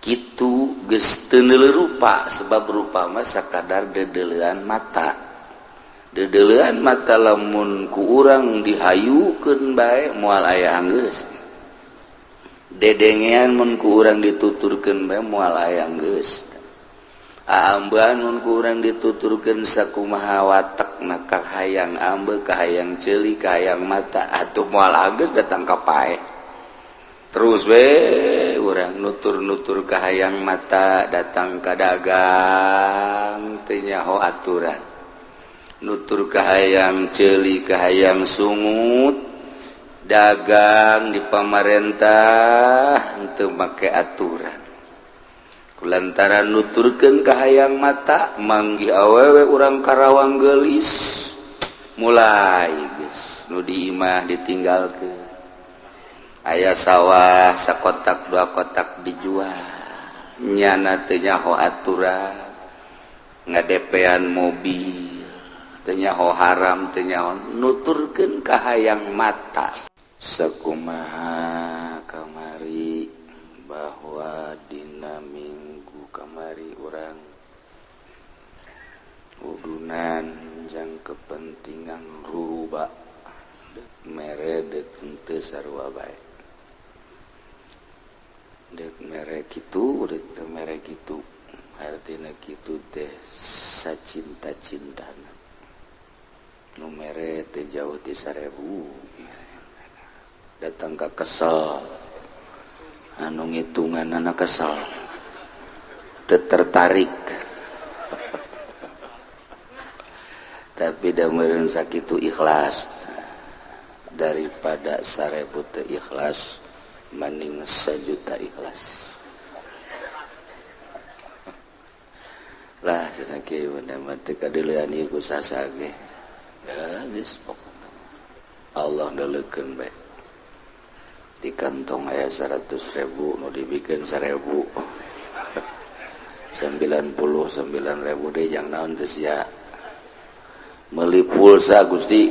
Kitu geus teu rupa, sebab rupa mah sakadar dedelean mata, dedelean mata. Lamun ku urang dihayukeun bae moal aya anggeus, dedengean mun ku urang dituturkeun bae moal aya anggeus, aambean mun ku urang dituturkeun sakumaha watekna, kahayang ambe, kahayang ceuli, kahayang mata, atuh moal anggeus, datang ka paeh. Terus we urang nutur-nutur kahayang mata, datang ka dagang teu nyaho aturan, nutur kahayang ceuli, kahayang sungut, dagang di pamarentah teu make aturan. Kulantaran nuturkeun kahayang mata, manggih awewe urang Karawang gelis, mulai geus nu di imah ditinggalkeun, aya sawah sakotak dua kotak dijual, nyana teu nyaho aturan, ngadepean mobil teu nyaho haram teu nyaho, nuturkeun kahayang mata. Sakumaha kamari bahwa dina minggu kamari urang udunan jang kepentingan ruruba, dek mere dek henteu sarua bae, dek mere kitu dek teu mere kitu, artina kitu teh sacinta-cintana. Nu mere teh jauh ti 1000, datang ka kesel, anu ngitungan anak kesel, teu tertarik. Tapi da meureun sakitu ikhlas, daripada 1000 teu ikhlas mending 1 juta ikhlas lah cenah. Kieu mah teu kadeulean ieu ku sasa ge ya, geus pokona Allah deleukeun bae. Di kantong aya 100.000, nu dibikeun 1000, 99.000 deh, jang naon teh sia meuli pulsa? Gusti,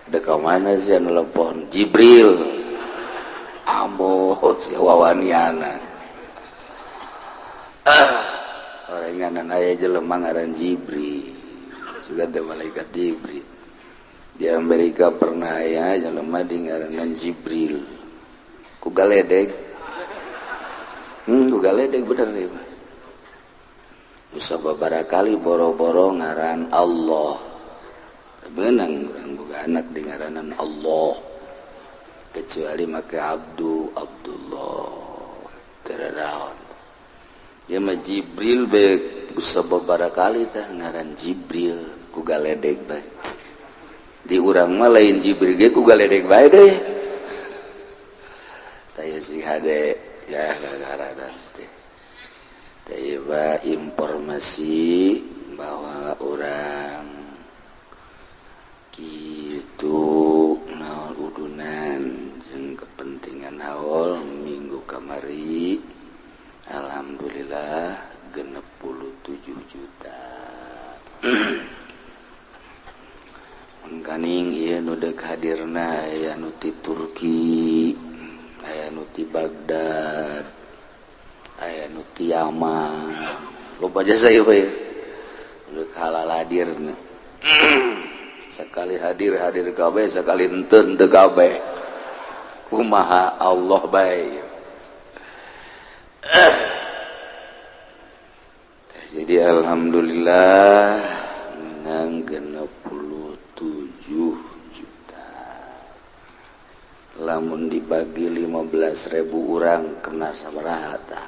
dek ka mana sia nelepon? Jibril. Ambo sia wawaniana. Ah, orenganan aya jelema ngaran Jibril juga teh, malaikat Jibril. Di Amerika pernah aya jelema di ngaranan Jibril ku galedeg, ku galedeg bener ieu mah. Bisa babara kali boro-boro ngaran Allah, benang urang boga anak di ngaranan Allah, kecuali make Abdu, Abdullah teu. Ya mah Jibril be bisa babara kali tah ngaran Jibril ku galedeg bae. Di urang mah lain Jibril ge ku galedeg bae deh. Taya sing hade ya ngaranan teh. Taya informasi bahwa urang gitu naon udunan jeung kepentingan haul minggu kamari, alhamdulillah 67 juta. Mangkaning ieu nu deuk hadirna aya nu ti Turki, aya nu ti Baghdad, aya nu ti Yaman, loba jasa ieu we deuk halal hadirna. Sekali hadir, hadir kabeh, sekali henteu, henteu kabeh. Kumaha Allah bae. Jadi alhamdulillah menang 67 juta. Lamun dibagi 15.000 orang kena sabaraha tah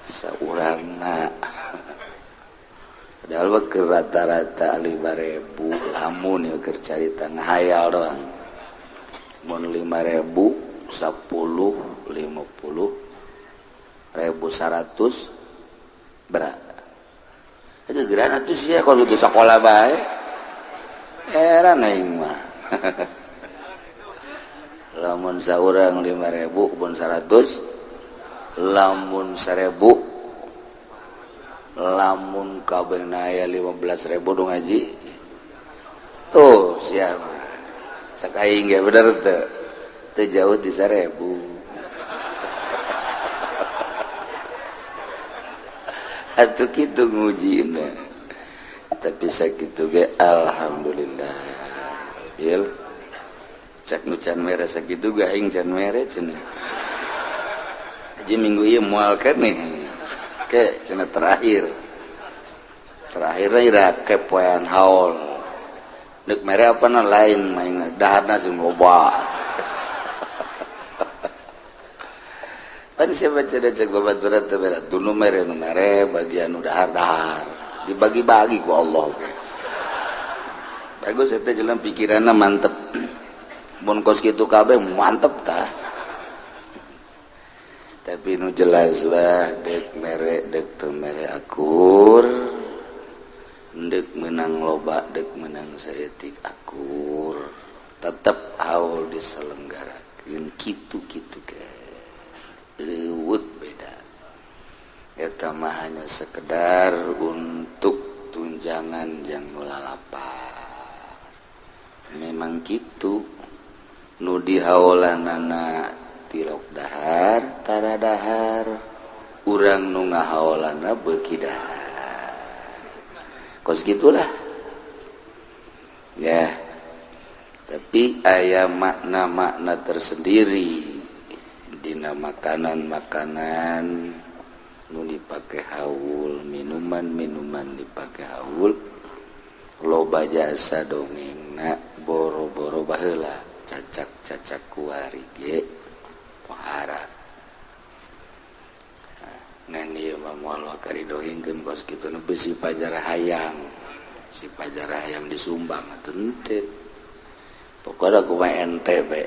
saurangna? Padahal keur rata-rata 5000, lamun ya keur carita ngahayal doang, mun 5000 10 50 ribu 100 berat itu geran atuh sia. Kalau itu sekolah bae, heran aing mah. Lamun saurang 5000 pun 100, lamun 1000, lamun kabeh aya 15.000 dong ngaji tuh siapa cek aing ge, bener teu? Teu jauh ti 1000. Atuh kitu ngujina. Tapi sakitu ge alhamdulillah. Il cak nu can mere sakitu ge aing can mere cenah. Haji minggu ieu moal keneh. Ke cenah terakhir. Terakhir ira kepoean haul. Deuk mere apa na lain main daharna sing loba. Pan siapa cenah cek babaturan teh mere tunu mere nu mere bagian nu dahar-dahar. Dibagi-bagi ku Allah ge. Bagus eta jelema pikiranna mantep. Mun kos kitu kabeh mantep tah. Tapi nu jelas lah deuk mere deuk teu mere akur. Deuk meunang loba deuk meunang saeutik akur. Tetep haul diselenggarakeun kitu-kitu ge. Leuweut beda. Eta mah hanya sekedar untuk tunjangan jang nu lalapar. Memang kitu nu dihaolanana tilok dahar tara dahar, urang nu ngahaolana beuki dahar. Kos gitulah. Ya. Tapi aya makna-makna tersendiri dina makanan-makanan nu dipake haul, minuman-minuman dipake haul, loba jasa dongengna boro-boro baheula cacak-cacak kuari ge pohara. Ngan ieu mah moal wakari dongengkeun kos kitu nu beusi pajar hayang, si pajar hayang disumbang atuh henteu. Pokona kumaha ente be.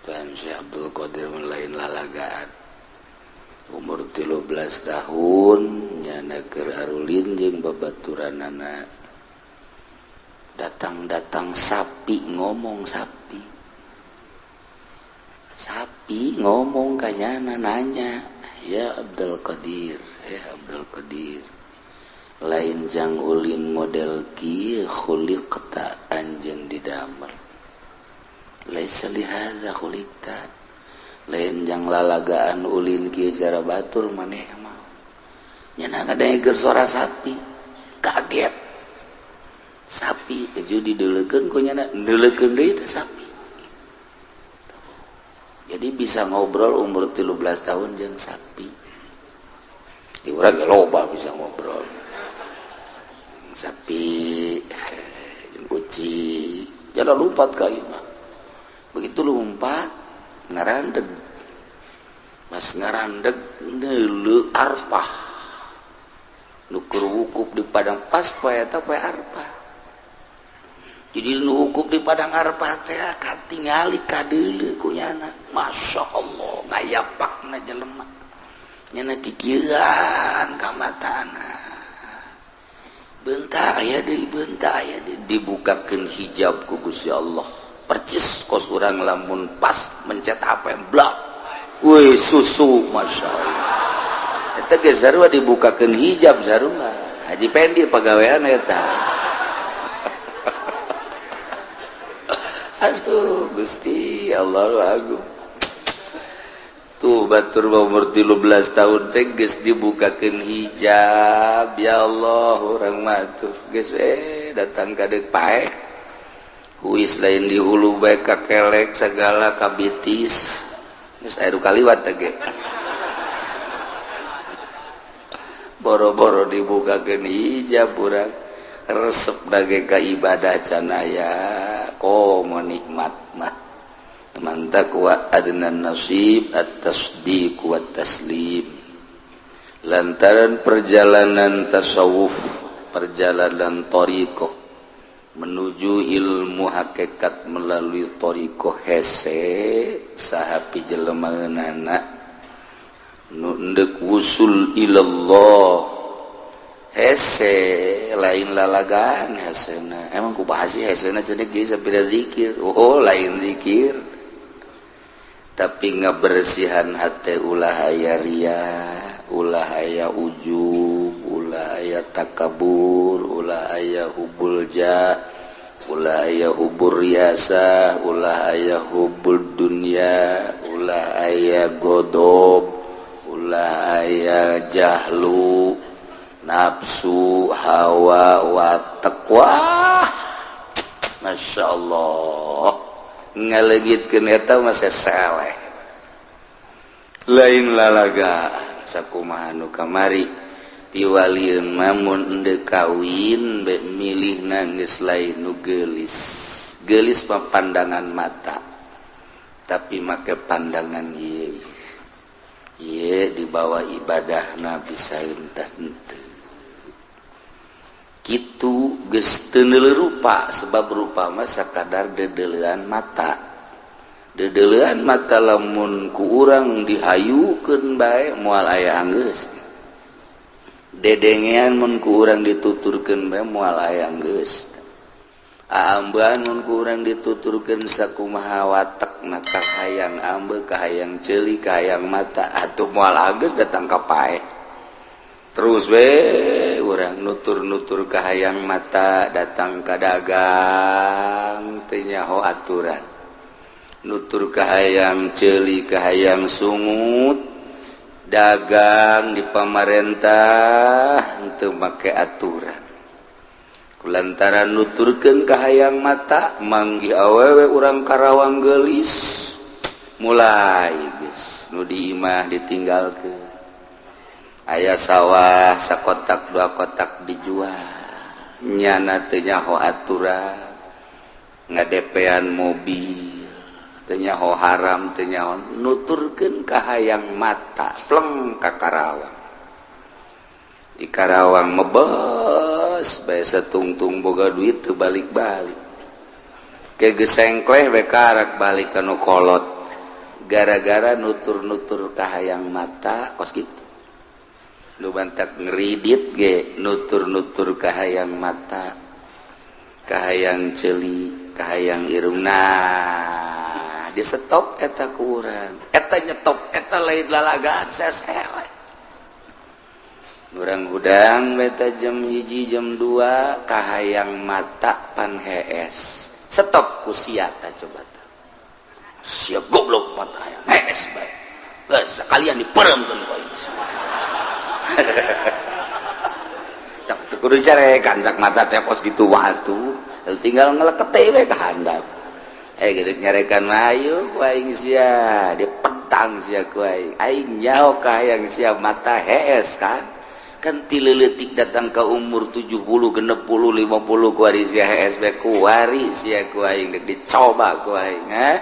Tuhan Syekh Abdul Qadir lain lalagaan. Umur 13 tahun nyana keur arulin jeung babaturanana. Datang-datang sapi ngomong sapi. Sapi ngomong ka nyana nanya, "Ya Abdul Qadir, ya Abdul Qadir. Lain jang ulin model kieu khuliqta anjeun didamel. Laisa lihadza khuliqta." Lain jang lalagaan ulin kieu cara batur maneh mah. Nyana ngadengekeun suara sapi, kaget. Sapi eju dideulekeun ku nyana, ndeulekeun deui teh sapi. Jadi bisa ngobrol umur 13 tahun jeung sapi. Di urang ge loba bisa ngobrol. Sapi jeung kucing, jala lompat ka ieu mah. Begitu lompat ngarandeg. Pas ngarandeg neuleu arpah. Nu keur wukuf di padang pas poe eta poe arpah. Jadi nu wukuf di padang arpah teh katingali kadeuleu ku nyana. Masya Allah ngayapakna jelema. Nyana kikieuan ka matana. Bentar aya deui, bentar aya deui dibukakeun hijab ku Gusti Allah. Percis kos urang lamun pas mencet HP blak. Wih susu Masya Allah. Eta ge sarua dibukakeun hijab sarua. Haji Pendi pagawean eta. Aduh Gusti Allah agung. Tuh batur umur 13 tahun teh geus dibukakeun hijab. Ya Allah urang mah tuh geus datang ka deuk paeh. Huis lain di hulu bae ka kelek segala kabitis. Geus aya kaliwat teh ge. Boro-boro dibukakeun hijab urang resep dage ka ibadah can aya komo nikmat mah. Man taqwa adnan nasib at-tasdiq wa taslim. Lantaran perjalanan tasawuf, perjalanan thariqah menuju ilmu hakikat melalui thariqah hese saha pijelemaeunana nu endek wusul ilallah hese lain lalagan hesena. Emang kumaha sih hesena cenah geus sapira zikir. Oh lain zikir. Tapi ngabersihan hate ulah aya ria, ulah aya ujub, ulah aya takabur, ulah aya hubul ja, Ulah aya hubur riasa, ulah aya hubul dunya, ulah aya godob, ulah aya jahlu, nafsu, hawa, watak. Wah, Masya Allah, ngalegitkeun eta mah seleh, lain lalaga. Sakumaha nu kamari piwalieun, mamun endek kawin be milih geus lain nu geulis. Geulis mah pandangan mata, tapi make pandangan ieu ieu dibawa ibadahna bisa entah henteu kitu, geus teu rupa, sebab rupa mah sakadar dedelean mata, dedelean mata. Lamun ku urang dihayukeun bae moal aya anggeus. Dedengean mun ku urang dituturkeun bae moal aya geus. Aambean mun ku urang dituturkeun sakumaha watekna, kahayang ambe, kahayang ceuli, kahayang mata, atuh moal anggeus datang ka paeh. Terus we urang nutur-nutur kahayang mata, datang ka dagang teu nyaho aturan. Nutur kahayang ceuli, kahayang sungut, dagang di pamarentah untuk make aturan. Kulantaran nuturkeun kahayang mata, manggih awewe urang Karawang gelis, mulai geus nu di imah ditinggalkeun. Aya sawah sakotak dua kotak dijual, nyana teu nyaho aturan. Ngadepean mobil teu nyaho haram, teu nyaho. Nuturkeun kahayang mata, pleng ka Karawang. Di Karawang mebes bae, satungtung boga duit teu balik-balik, ke gesengkleh we karak balik ka nu kolot, gara-gara nutur-nutur kahayang mata kos kitu. Nu bantak ngeridit ge nutur-nutur kahayang mata, kahayang ceuli, kahayang irung. Nah, di stop eta ku urang, eta nyetop eta lain lalagaan, sesele. Urang hudang beta jam 1, jam 2, kahayang mata pan hees, stop ku sia ta. Coba ta sia goblok, mata hayang hees bae. Geus sekalian diperemkeun ku aing. Tak kudu carekan cak mata teh kos gitu. Waktu tinggal ngelekete we ka handap, eh gede nyarekan ayo ku aing sia, dipetang sia ku aing. Aing nyaho kahayang sia mata hees kan. Kan ti leutik datang ke umur 70, 60, 50, kuari sia hees bae. Kuari sia ku aing dek dicoba ku aing, ha?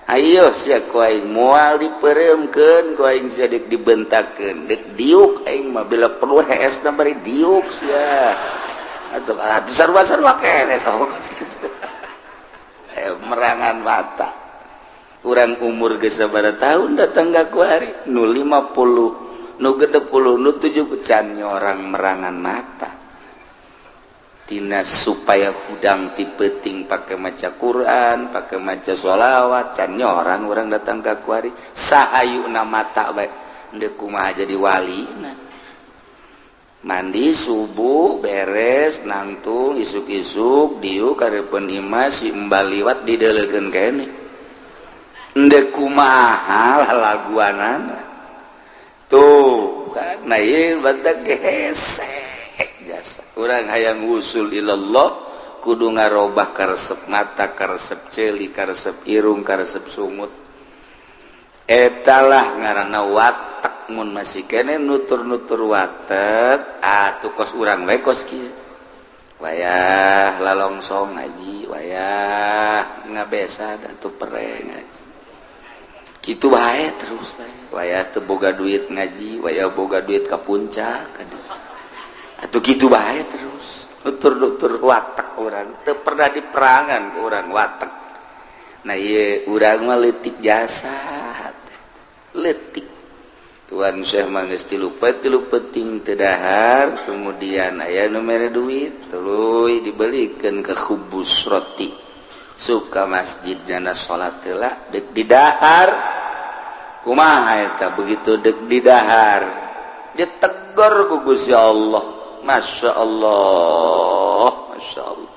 Ayo sia, ku aing moal dipereumkeun ku aing sia, dek dibentakeun, dek diuk aing mah bila perlu. Hees na bari diuk sia atuh, atuh sarua-sarua keneh sok gitu. Merangan mata urang umur geus sabaraha tahun datang ka kuari, nu 50, nu 60, nu 7, can orang merangan mata. Tina supaya hudang ti peuting pake maca Quran, pake maca sholawat, can orang orang datang ka kuari sahayuna mata bae. Endek kumaha jadi wali? Nah, mandi subuh beres, nangtung isuk-isuk diuk karepun imah, si embal liwat didelekeun kene. Endek kumaha lalaguanana tuh kan? Nah, ieu batak gesek jasa. Urang hayang wusul ilallah kudu ngarobah karesep mata, karesep ceuli, karesep irung, karesep sungut. Etalah ngaranna watak. Mun masih kene nutur-nutur watek atuh kos urang we kos kieu, wayah lalongsong ngaji, wayah ngabesa atuh pereng ngaji, kitu bae terus bae. Wayah teu boga duit ngaji, wayah boga duit ka puncak atuh, kitu bae terus nutur-nutur watak. Urang teu pernah diperangan ku urang watak. Nah, ieu urang mah leutik jasa, leutik. Tuan Syekh mah geus 3 3 peuting teu dahar, kemudian aya nu mere duit, tuluy dibelikeun ke khubus roti, suka masjid jana salat heula dek didahar. Kumaha eta? Begitu dek didahar, ditegor ku Gusti Allah. Masya Allah, Masya Allah.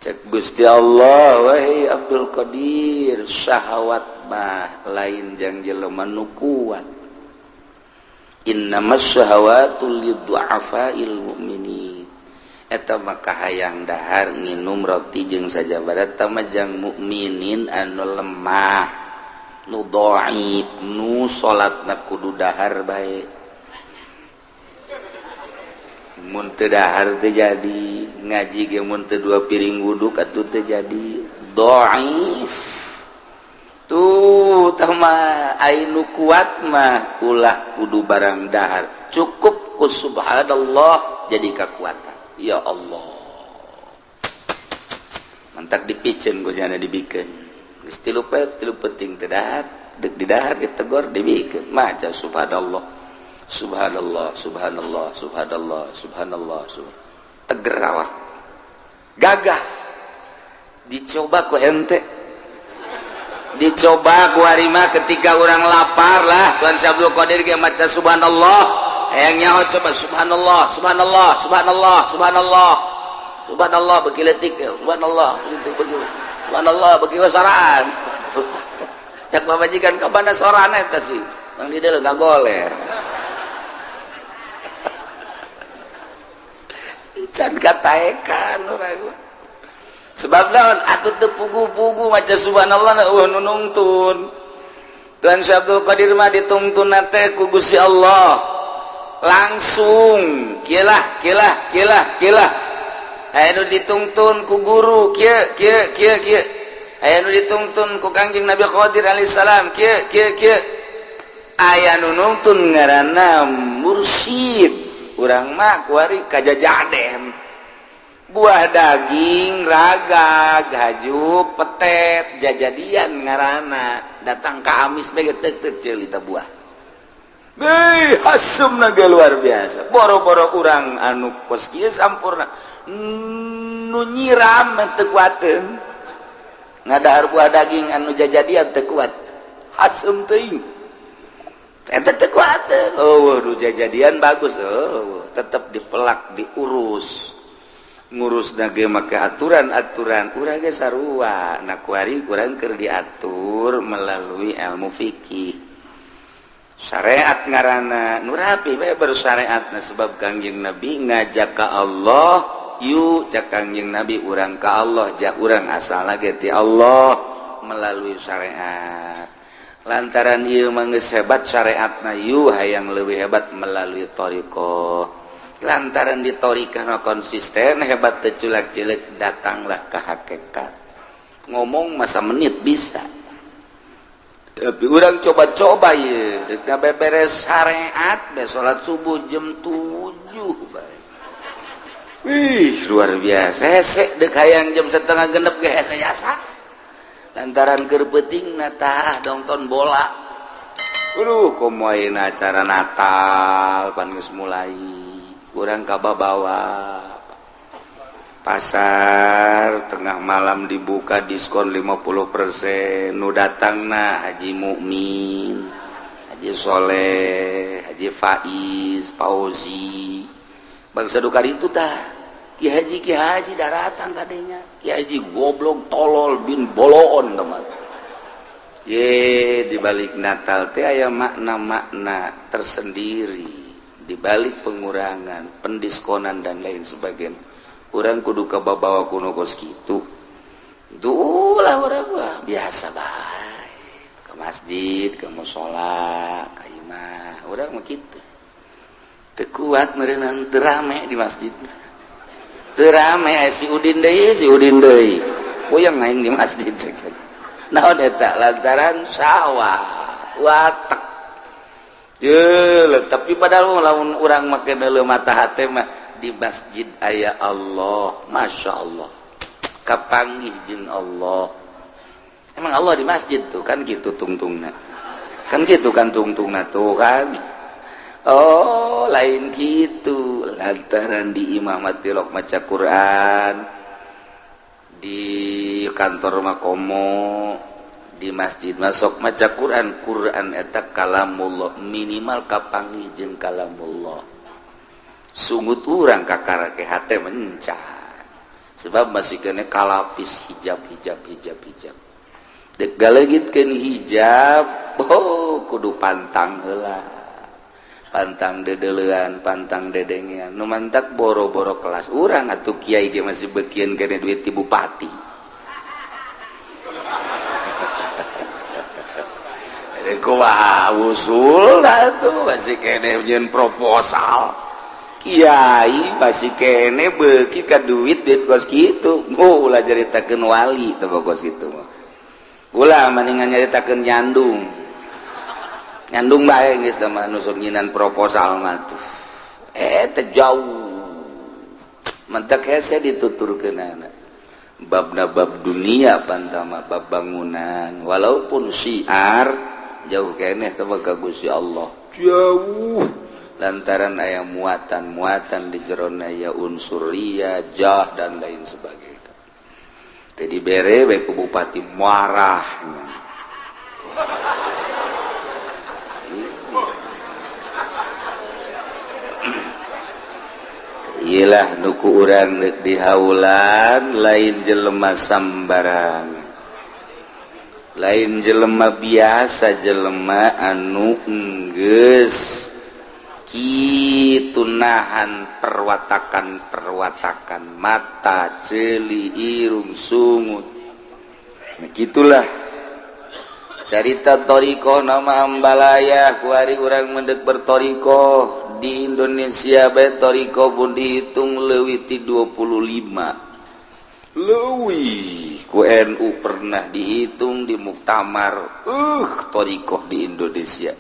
Cek Gusti Allah, wahai Abdul Qadir, syahwat mah lain jang jelema nu kuat. Innamas syahawatu liddu'afail mu'minin. Eta mah kahayang dahar nginum roti jeung sajabana eta mah jang mukminin anu lemah, nu dhaif, nu salatna kudu dahar bae. Mun teu dahar teu jadi, ngaji ge mun teu dua piring wuduk atuh teu jadi, dhaif. Tuh tah mah ai nu kuat mah ulah kudu barang dahar, cukup ku subhanallah jadi kekuatan. Ya Allah, mantak dipiceun ku jana dibikeun geus tilu poe tilu peuting teu dahar, deuk didahar ditegor dibikeun maca subhanallah, subhanallah, subhanallah, subhanallah, subhanallah, subhanallah. Teger awak, gagah. Dicoba ku ente, dicoba ku harima ketika orang lapar lah. Tuan Syekh Abdul Qadir ge maca subhanallah, hayang nyaho coba subhanallah, subhanallah, subhanallah, subhanallah, subhanallah, beuki leutik ya, subhanallah begitu begitu, subhanallah beuki wasaraan. Cak pamajikan, ka mana sorana eta sih? Bang di dieu ngagoler. Can kataekan urang. Sebab naon atuh teu pugu-pugu maca subhanallah eueuh nu nungtun. Tuan Syekh Abdul Qadir mah ditungtun teh ku Gusti Allah. Langsung kieu lah, kieu lah, kieu lah, kieu lah. Aya nu ditungtun ku guru kieu, kieu, kieu, kieu. Aya nu ditungtun ku Kangjeng Nabi Qadir alaihi salam kieu, kieu, kieu. Aya nu nungtun ngaranna mursyid. Urang mah kuari kajajaden, buah daging raga gajuk petet jajadian ngaranna, datang ka amis bae tek tek ceuli ta buah. Beuh, hasumna ge luar biasa. Boro-boro urang anu kos kieu sampurna, nu nyiram teu kuateun ngadahar buah daging anu jajadian teu kuat, hasum teuing eta teu kuateun. Oh, nu jajadian bagus, oh, tetep dipelak, diurus, ngurus ge make aturan-aturan. Urang ge sarua na kuari kurang keur diatur melalui ilmu fikih syariat ngaranna nu rapi bae baru syariatna, sebab Kangjeng Nabi ngajak ka Allah, yuk cak Kangjeng Nabi, urang ka Allah, jak urang asal ge ti Allah melalui syariat. Lantaran ieu mah geus hebat syariatna, yu hayang leuwih hebat melalui thariqah. Lantaran di thariqah konsisten hebat teu culak-cileuk, datanglah ke hakikat. Ngomong masa menit bisa, tapi urang coba-coba ye dek beberes syariat be salat subuh jam 7 bae. Wih, luar biasa hese. Dek hayang jam 5.30 ge hese jasa, lantaran keur peuting na tah nonton bola. Aduh, komo ayeuna acara Natal pan geus mulai, urang kababawa pasar tengah malam dibuka, diskon 50%. Nu datangna Haji Mukmin, Haji Soleh, Haji Faiz, Fauzi, bangsa duka itu tah. Ki Haji, Ki Haji daratang kadenya. Ki Haji goblok tolol bin boloon teman. Ye, di balik Natal teh aya makna-makna tersendiri, di balik pengurangan, pendiskonan dan lain sebagainya. Urang kudu kababawa kuno kos kitu. Duh lah, urang mah biasa bae. Ke masjid, ke musola, ka imah, urang mah kitu. Teu kuat meureunan teu rame di masjid. Teu rame, si Udin deui, si Udin deui. Puyeng aing di masjid. Naon eta? Lantaran sawah watak. Ye, tapi padahal lamun urang make meuleuh mata hate mah di masjid aya Allah, masya Allah, kapanggih jeung Allah. Emang Allah di masjid tuh kan gitu tungtungna, kan gitu kan tungtungna tuh kan. Oh, lain gitu, lantaran di imah tilok maca Quran, di kantor makomo, di masjid masuk maca Quran. Quran eta kalamullah, minimal kapanggih jeung kalamullah. Sungut urang kakarake hate mencar. Sebab masih kena kalapis hijab, hijab, hijab, hijab. Dek galegitkeun hijab, oh, kudu pantang heula, pantang dedelean, pantang dedengean. Nu mantak boro-boro kelas urang atuh, kiai dia masih bekian kena duit ti bupati. Kumaha usul tuh, masih kene nyieun proposal. Kiai masih kene beuki ka duit, duit kos kitu. Oh, ulah nyaritakeun wali teh kos kitu mah. Ulah, mendingan nyaritakeun nyandung. Nyandung bae geus mah, nusuk nyinan proposal mah tuh. Eh, teh jauh. Mantak hese dituturkeunana. Babna bab dunia pantama, bab bangunan, walaupun syiar jauh keneh teh ka Gusti Allah. Jauh lantaran aya muatan-muatan di jerona, ya unsur ria, jah, dan lain sebagainya. Jadi bere bae ku bupati, marahnya. Iyalah, nuku urang rek dihaulan lain jelema sambarang, lain jelema biasa, jelema anu enggeus kitu nahan perwatakan-perwatakan mata, ceuli, irung, sungut. Nah, gitulah carita toriko nama ambalaya. Kuari urang mendek bertoriko di Indonesia bae, toriko pun dihitung leuwih ti 25 leuwih. Ku NU pernah dihitung di muktamar, toriko di Indonesia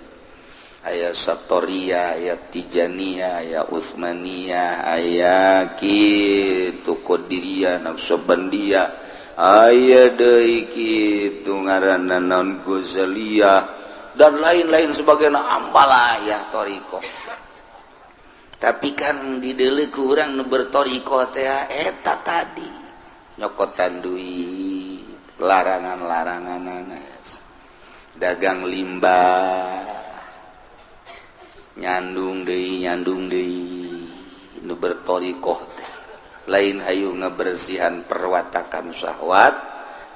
aya Satoria, aya Tijania, aya Utsmania, aya kitu Qadiriyah, Naqsyabandiyah, aya deui kitu ngaranna naon, Ghazaliyah, dan lain-lain sebagainya. Ambalaya toriko. Tapi kan dideuleu ku urang nu bertoriko teh eta tadi nyokotan duit, larangan-larangan, dagang limbah, nyandung deui, nyandung deui. Nu bertorikoh teh lain hayu ngebersihan perwatakan syahwat,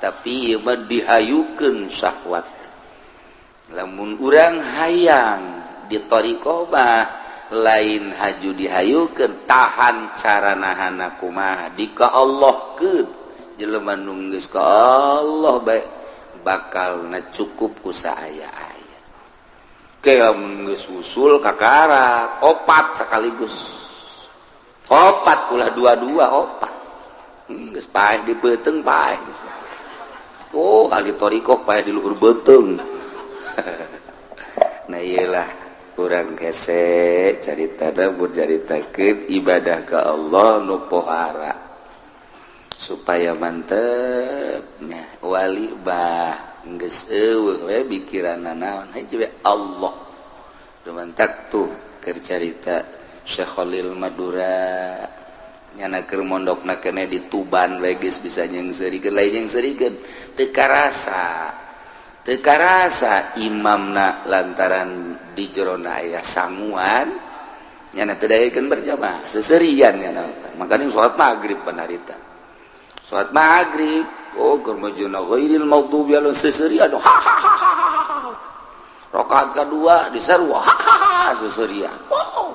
tapi ieu mah dihayukeun syahwat. Lamun urang hayang di torikoh mah lain haju dihayukeun, tahan. Cara nahana kumaha? Di ka Allah keun. Jelema nu geus ka Allah bae bakal na cukup ku saaya-aya. Ke geus usul kakara opat sekaligus, opat, ulah dua-dua, opat. Geus paeh di beuteung, paeh. Oh, ahli torikoh paeh di luhur beuteung. Nah, iyalah kurang hese carita caritakeun ibadah ke Allah nu pohara supaya mantepnya. Wali bah geus eueuh we pikiranna naon, hiji we, Allah. Dumantak tuh keur carita Syekh Khalil Madura, nyana keur mondokna keneh di Tuban we geus bisa nyeungseurikeun, lain nyeungseurikeun, teu karasa, teu karasa imamna lantaran di jerona aya sanguan. Nyana teu daekeun berjamaah, seserian nyana. Makanya salat maghrib panarita, salat maghrib, oh, keur majuna ghairil maghdubi alaihim, seserian, ha ha ha ha ha. Rakaat kedua diseru, ha ha ha, seserian. Wow.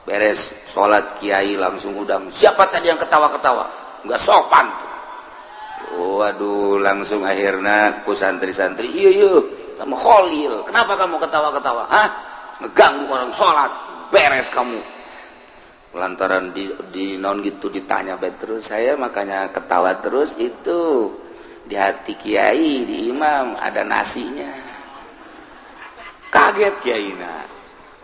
Beres salat, kiai langsung udang, "Siapa tadi yang ketawa-ketawa? Enggak sopan." Waduh, langsung akhirnya ku santri-santri, "Iya iya, kamu Kholil, kenapa kamu ketawa-ketawa? Hah? Ngeganggu orang sholat, beres kamu." Lantaran di non gitu ditanya bae terus, "Saya makanya ketawa terus itu di hati kiai, di imam ada nasinya." Kaget kiai. Nah,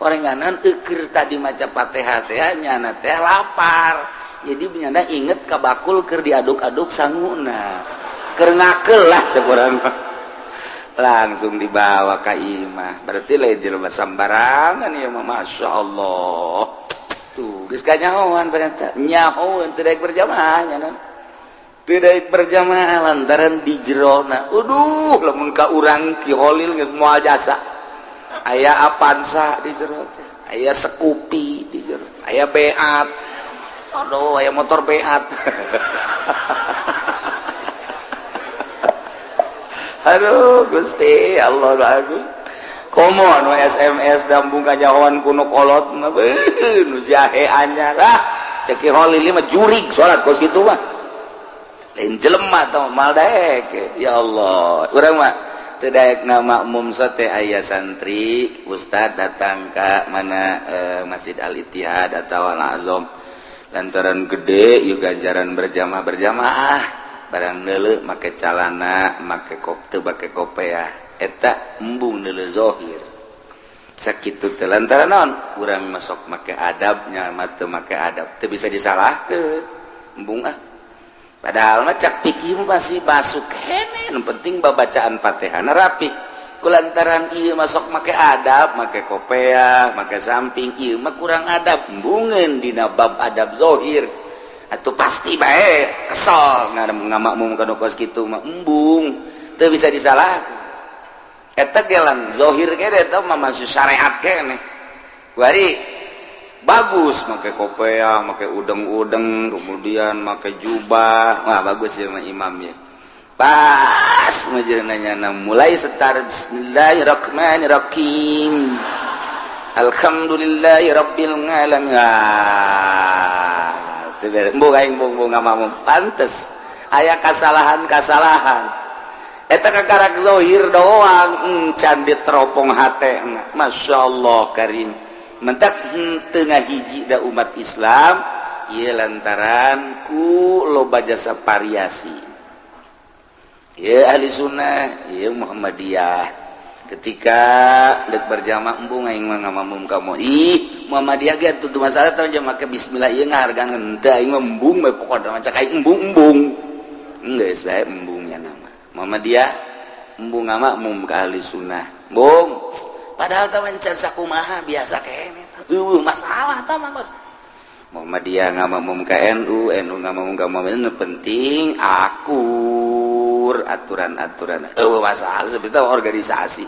orenganan eker tadi maca Fatihah teh nyana teh lapar, jadi nyana inget ka bakul keur diaduk-aduk sanguna, keur ngakel lah cek urang mah. Langsung dibawa ka imah. Berarti lain jelema sambarangan ya mah, Masya Allah. Tuh geus kanyahoan, ternyata nyahoan teu daek berjamaah, nyana teu daek berjamaah lantaran di jerona. Aduh, lamun ka urang Ki Holil geus moal jasa. Aya Avanza di jero teh, aya Scoopy di jero, aya Beat. Aduh, aya motor beat. Aduh, Gusti Allah agung. Komo anu SMS dambung kanyahoan kuno kolot mah nu jahe anyar. Ah, cek Ki Holil mah jurig salat kos kitu mah. Lain jelema tah mal daek. Ya Allah, urang mah teu daek ngamakmum sote aya santri ustad datang ka mana Masjid Al Ittihad atau Al Azam lantaran gede yuk ganjaran berjamaah berjamaah barang neuleuh make calana make kop teu make kopeah eta embung neuleuh zahir sakitu teh lantaran naon urang masuk make adabnya mah teu make adab teu bisa disalahkeun embung ah. Padahal mah cak fikih masih masuk kene, nu penting babacaan Fatihana rapi. Kulantaran ieu masuk make adab, make kopeah, make samping ieu mah kurang adab, embungeun dina bab adab zahir. Atuh pasti bae kesel ngamakmum kana kos kitu mah embung, teu bisa disalahkeun. Eta gelang zahir kene eta mah masih syariat kene. Kuari bagus make kopeah, make udeng-udeng, kemudian make jubah. Wah, bagus ya mah imamnya. Pas nanya mulai setar bismillahirrahmanirrahim. Alhamdulillahirabbil alamin. Ah, teu beres. Embung aing embung ngamakmum. Pantes aya kasalahan-kasalahan. Eta kakarak zahir doang encan diteropong hate. Masya Allah karim. Mentak tengah hiji da umat Islam ieu lantaran ku loba jasa variasi. Ieu ahli sunnah, ieu Muhammadiyah. Ketika dek berjamaah embung aing mah ngamakmum kamu. Ih, Muhammadiyah ge atuh masalah teh make bismillah ieu ngahargaan henteu aing mah embung we pokona mah cak aing embung-embung. Geus bae embungnya nama. Muhammadiyah embung ngamakmum ka ahli sunnah. Embung. Padahal teh encan sakumaha biasa kene. Eueuh masalah tah mah bos. Muhammadiyah ngamakmum ka NU, NU ngamakmum ka Muhammadiyah, nu penting akur aturan-aturan. Eueuh masalah sebetulnya organisasi.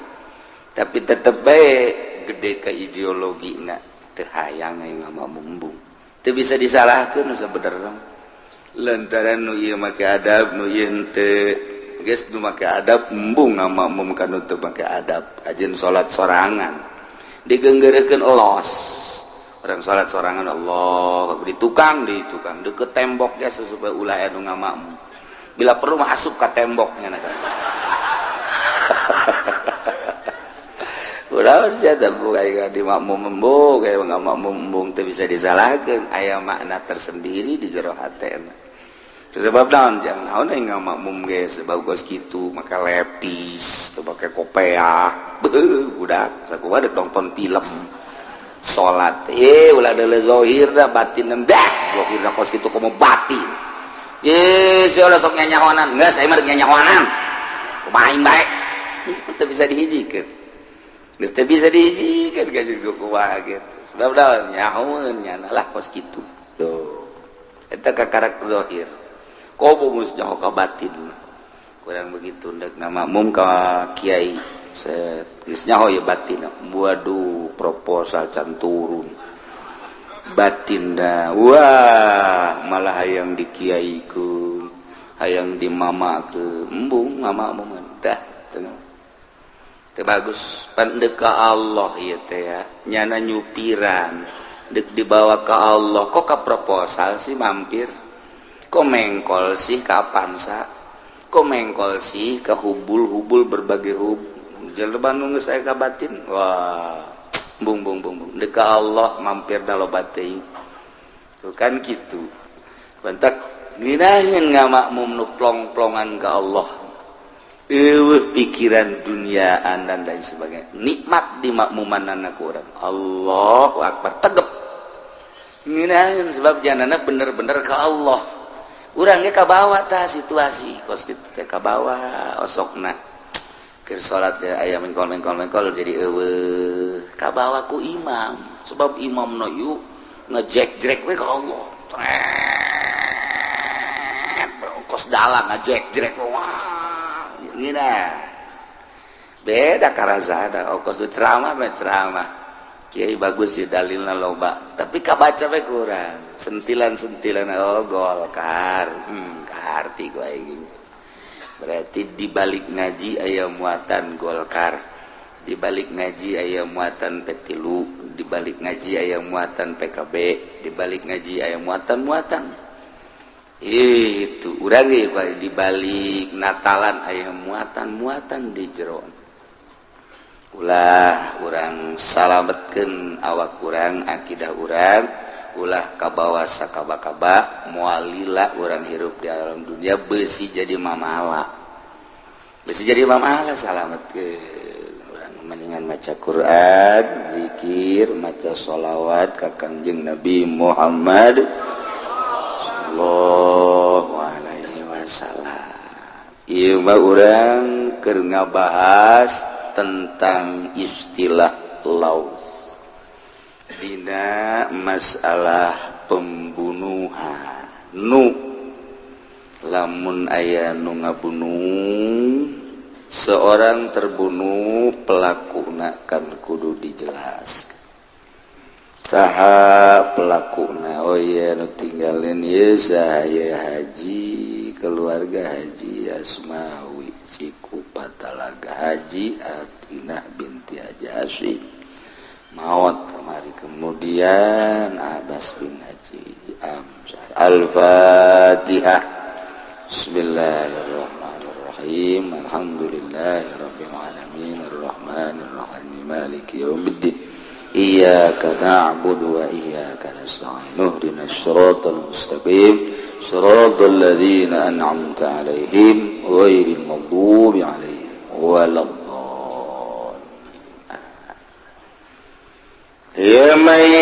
Tapi tetep bae gede ke ideologina teu hayang aing ngamakmum embung. Teu bisa disalahkeun nu sabenerna. Lantaran nu ieu make adab, nu ieu henteu. Geus nu make adab embung ngamakmum ka nu teu make adab. Ajeun salat sorangan digenggeurekeun los. Orang salat sorangan Allah di tukang deket tembok ya supaya ulah anu ngamakmum. Bila perlu mah asup ka temboknya na. Ulah sia teh buka di makmum embung kayak ngamakmum embung teu bisa disalahkeun, aya makna tersendiri di jero hatena. Sebab naon jangan naon aing ngamakmum ge sebab geus kitu make lepis teu make kopeah. Beuh budak sakumaha dek nonton film. Salat ulah deuleu zahir da batin dah zahir da kos kitu komo batin. Ye sia ulah sok nyanyahonan geus aing mah nyanyahonan. Kumaha aing bae. Teu bisa dihijikeun. Geus teu bisa dihijikeun ka jeung kumaha gitu. Sebab naon nyahoeun nyana lah kos kitu. Tuh. Eta kakarak zahir. Komo geus nyaho ka batin. Kurang begitu ndek ngamakmum ka kiai. Set geus nyaho ye batin. Waduh proposal can turun. Batin dah. Wah, malah hayang dikiaikeun, hayang dimamakeun. Embung ngamakmum dah teu. Teu bagus pan deuk ka Allah ieu teh ya. Nyana nyupiran deuk dibawa ka Allah kok ka proposal sih mampir. Kok mengkol sih ka Avanza, kok mengkol sih ke hubul-hubul berbagai hub. Jelema nu geus aya ka batin, wah, bung bung bung bung. Deuk ka Allah mampir da loba teuing. Tuh kan kitu. Bantak nginaheun ngamakmum nu plong-plongan ka Allah. Eueuh pikiran duniaan dan lain sebagainya. Nikmat di makmumanana ku urang. Allahu akbar tegep. Nginaheun sebab janana bener-bener ka Allah. Urang ge kabawa tah situasi kos kitu teh kabawa osokna. Keur salat teh aya mengkol-mengkol-mengkol jadi eueuh kabawa ku imam. Sebab imamna ieu ngejek-jrek we ka Allah. Tret kos dalang ngejek-jrek wah. Ngina. Beda karasana kos ceramah mah ceramah. Kiai bagus sih, dalilna loba, tapi kabaca we kurang sentilan-sentilan. Oh, Golkar, karti gua ini. Berarti di balik ngaji aya muatan Golkar, di balik ngaji aya muatan P3, di balik ngaji aya muatan PKB, di balik ngaji aya muatan-muatan itu. Urang ge di balik Natalan aya muatan-muatan di jero. Ulah urang salametkeun awak urang, akidah urang, ulah kabawa sakaba-kaba. Moal lila urang hirup di alam dunia, besi jadi mamala, besi jadi mamala. Salametkeun urang, mendingan maca Quran, zikir, maca sholawat ka Kangjeng Nabi Muhammad sallallahu alaihi wasallam. Ieu mah urang keur ngabahas tentang istilah laus dina masalah pembunuhan. Nu lamun aya nu ngabunuh, seorang terbunuh, pelaku kan kudu dijelaskan saha pelakuna. Oh iya, nu tinggalin ieu saya Haji, keluarga Haji Asmawi Cikupa Talaga, Haji Atinah binti Haji Hasyim maut kemari, kemudian Abbas bin Haji Amsar. Al-Fatihah. Bismillahirrahmanirrahim. Alhamdulillahirabbil alamin, arrahmanirrahim, maliki yaumiddin, iyyaka na'budu wa iyyaka nasta'in, ihdinas siratal mustaqim, siratal ladzina an'amta 'alaihim, ghairil maghdubi 'alaihim waladdallin. Ya, mayit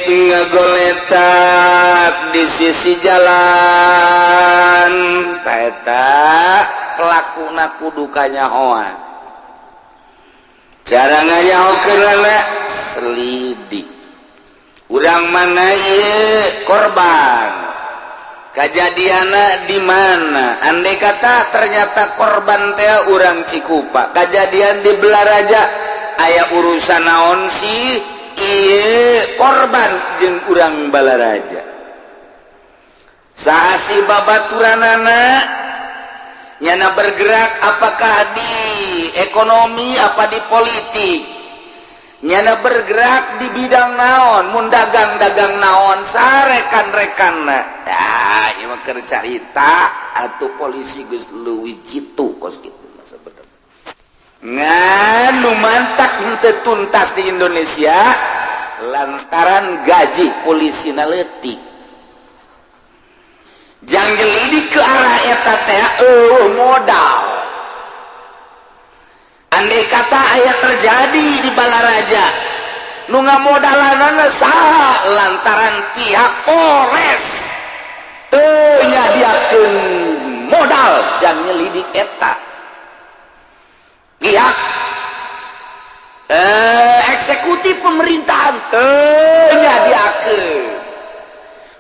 ngagoletak di sisi jalan, eta pelakuna kudu kanyahoan. Cara nganyahokeunana, selidik urang mana ieu korban, kejadianna di mana. Andai kata ternyata korban teh urang Cikupa, kejadian di Balaraja, aya urusan naon sih ieu korban jeung urang Balaraja? Saha sih babaturanana? Nyana bergerak apakah di ekonomi, apa di politik? Nyana bergerak di bidang naon? Mun dagang-dagang naon? Sarekan-rekan ya, ieu mah keur carita atuh. Polisi geus leuwih jitu kos kitu mah sebenarnya. Ngan nu mantak henteu tuntas di Indonesia lantaran gaji polisi leutik. Jangan jelidik ke arah eta teh, eueuh modal. Andai kata aya terjadi di Balaraja, nu ngamodalanana saha? Lantaran pihak Polres teu nyadiakeun modal jang nyelidik eta, pihak eksekutif pemerintahan teu nyadiakeun.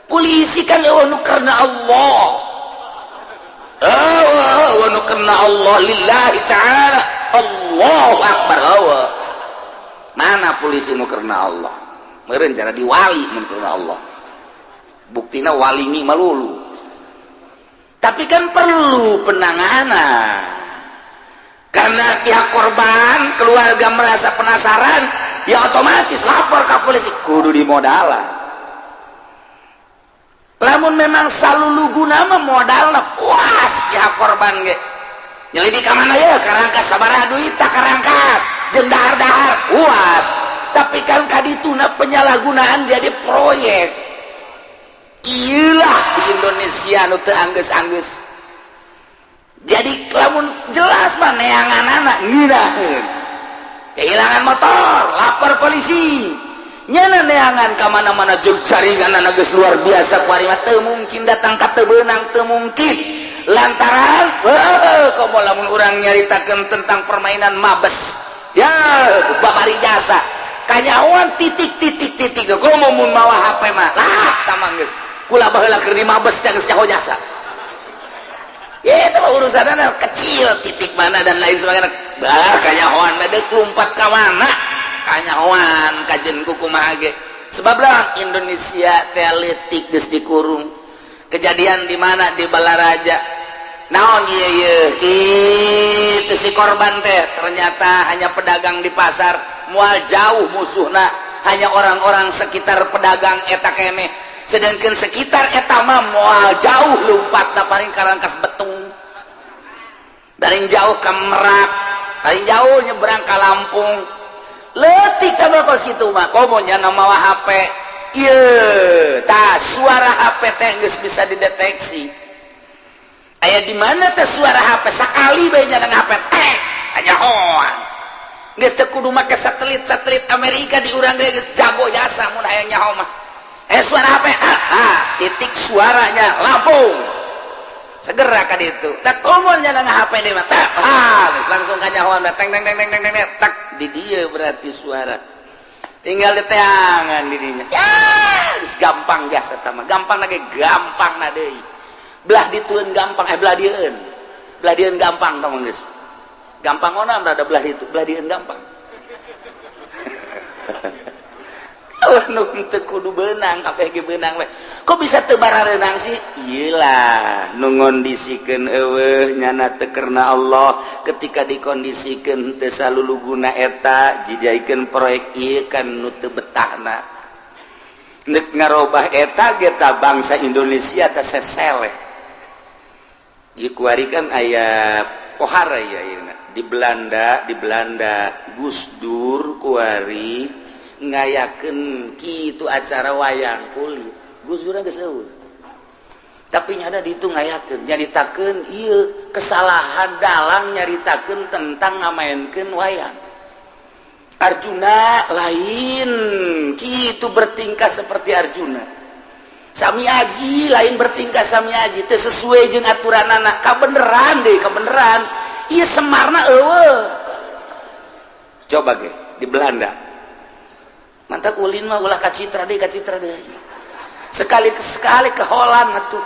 Polisi kan eueuh nu karena Allah, eueuh nu karena Allah, lillahi ta'ala, Allahu akbar, eueuh. Mana polisi nu karena Allah? Meureun cara diwali mun karena Allah. Buktina walingi malulu. Tapi kan perlu penanganan karena pihak korban, keluarga merasa penasaran, ya otomatis lapor ke polisi, kudu dimodalan. Lamun memang saluluguna mah modalna, puas pihak korban ge. Nyelidik ka mana ya, karangkas sabaraha duit tah, karangkas jeung dahar-dahar, puas. Tapi kan kadituna penyalahgunaan jadi proyek. Iyalah, di Indonesia nu teu anggeus-anggeus. Jadi lamun jelas mah neangan anak ngeunaheun. Kehilangan motor, lapor polisi. Nyana neangan ka mana-mana jeung jaringan anak geus luar biasa kuari mah, teu mungkin datang ka teu beunang, teu mungkin. Lantaran heuh, komo lamun urang nyaritakeun tentang permainan mabes. Ya, babari jasa. Kanyahoan titik titik titik, komo mun mawa HP mah. Lah, tamang geus. Kula baheula keur di mabes geus nyaho jasa. Ya, itu mah urusan kecil, titik mana dan lain sebagainya. Bah, kanyahoan mah deuk lumpat ka mana? Kanyahoan kajen ku kumaha ge. Sebab lah Indonesia teh leutik geus dikurung. Kejadian di mana, di Balaraja. Naon ieu ieu kitu si korban teh ternyata hanya pedagang di pasar, moal jauh musuhna, hanya orang-orang sekitar pedagang eta keneh. Sedangkan sekitar eta mah moal jauh lumpat, paling ka Rangkasbitung, dari jauh ke Merak, paling jauh nyebrang ke Lampung. Leutik mah kos kitu mah. Komo nya mawa HP ieu tah, suara HP teh geus bisa dideteksi aya di mana teh suara HP. Sakali bae nya HP teh kanyahoan, geus teu kudu make satelit-satelit Amerika, di urang ge geus jago jasa mun hayang nyaho mah. Eh, suara HP, ah, ah, titik suaranya Lampung, segera ka ditu. Tak komo nya HP di mah, tak ah, geus langsung kanyahoan, teng teng teng teng teng teng, tak di dieu berarti suara tinggal di teangan dirinya ya, geus gampang jasa mah, gampang lagi, gampang na deui belah ditueun gampang, eh, belah dieun, belah dieun gampang tong, geus gampang ona berada belah ditu, belah dieun gampang. Nu teu kudu beunang kabeh ge beunang we. Kok bisa teu barareunang sih? Iyalah, nu ngondisikeun eueuh, nyana teu karena Allah. Ketika dikondisikeun teu saluluguna eta dijadikeun proyek ieu kan nu teu betahna. Nek ngarobah eta ge ta bangsa Indonesia teh seseleh. Ieu kuari kan aya pohara ya ayeuna di Belanda, di Belanda Gus Dur kuari ngayakeun kitu acara wayang kulit. Gus Dur geus eueuh, tapi nyada di itu ngayakeun, nyaritakeun ieu kesalahan dalang, nyaritakeun tentang ngamainkeun wayang Arjuna lain kitu bertingkah seperti Arjuna, Sami Aji lain bertingkah Sami Aji, teu sesuai jeung aturan anak. Kabeneran deh, kabeneran ieu Semarna eueuh. Coba ge di Belanda mantap ulin mah ulah kacitra deh, kacitra deh, sekali sekali ke Holland atuh.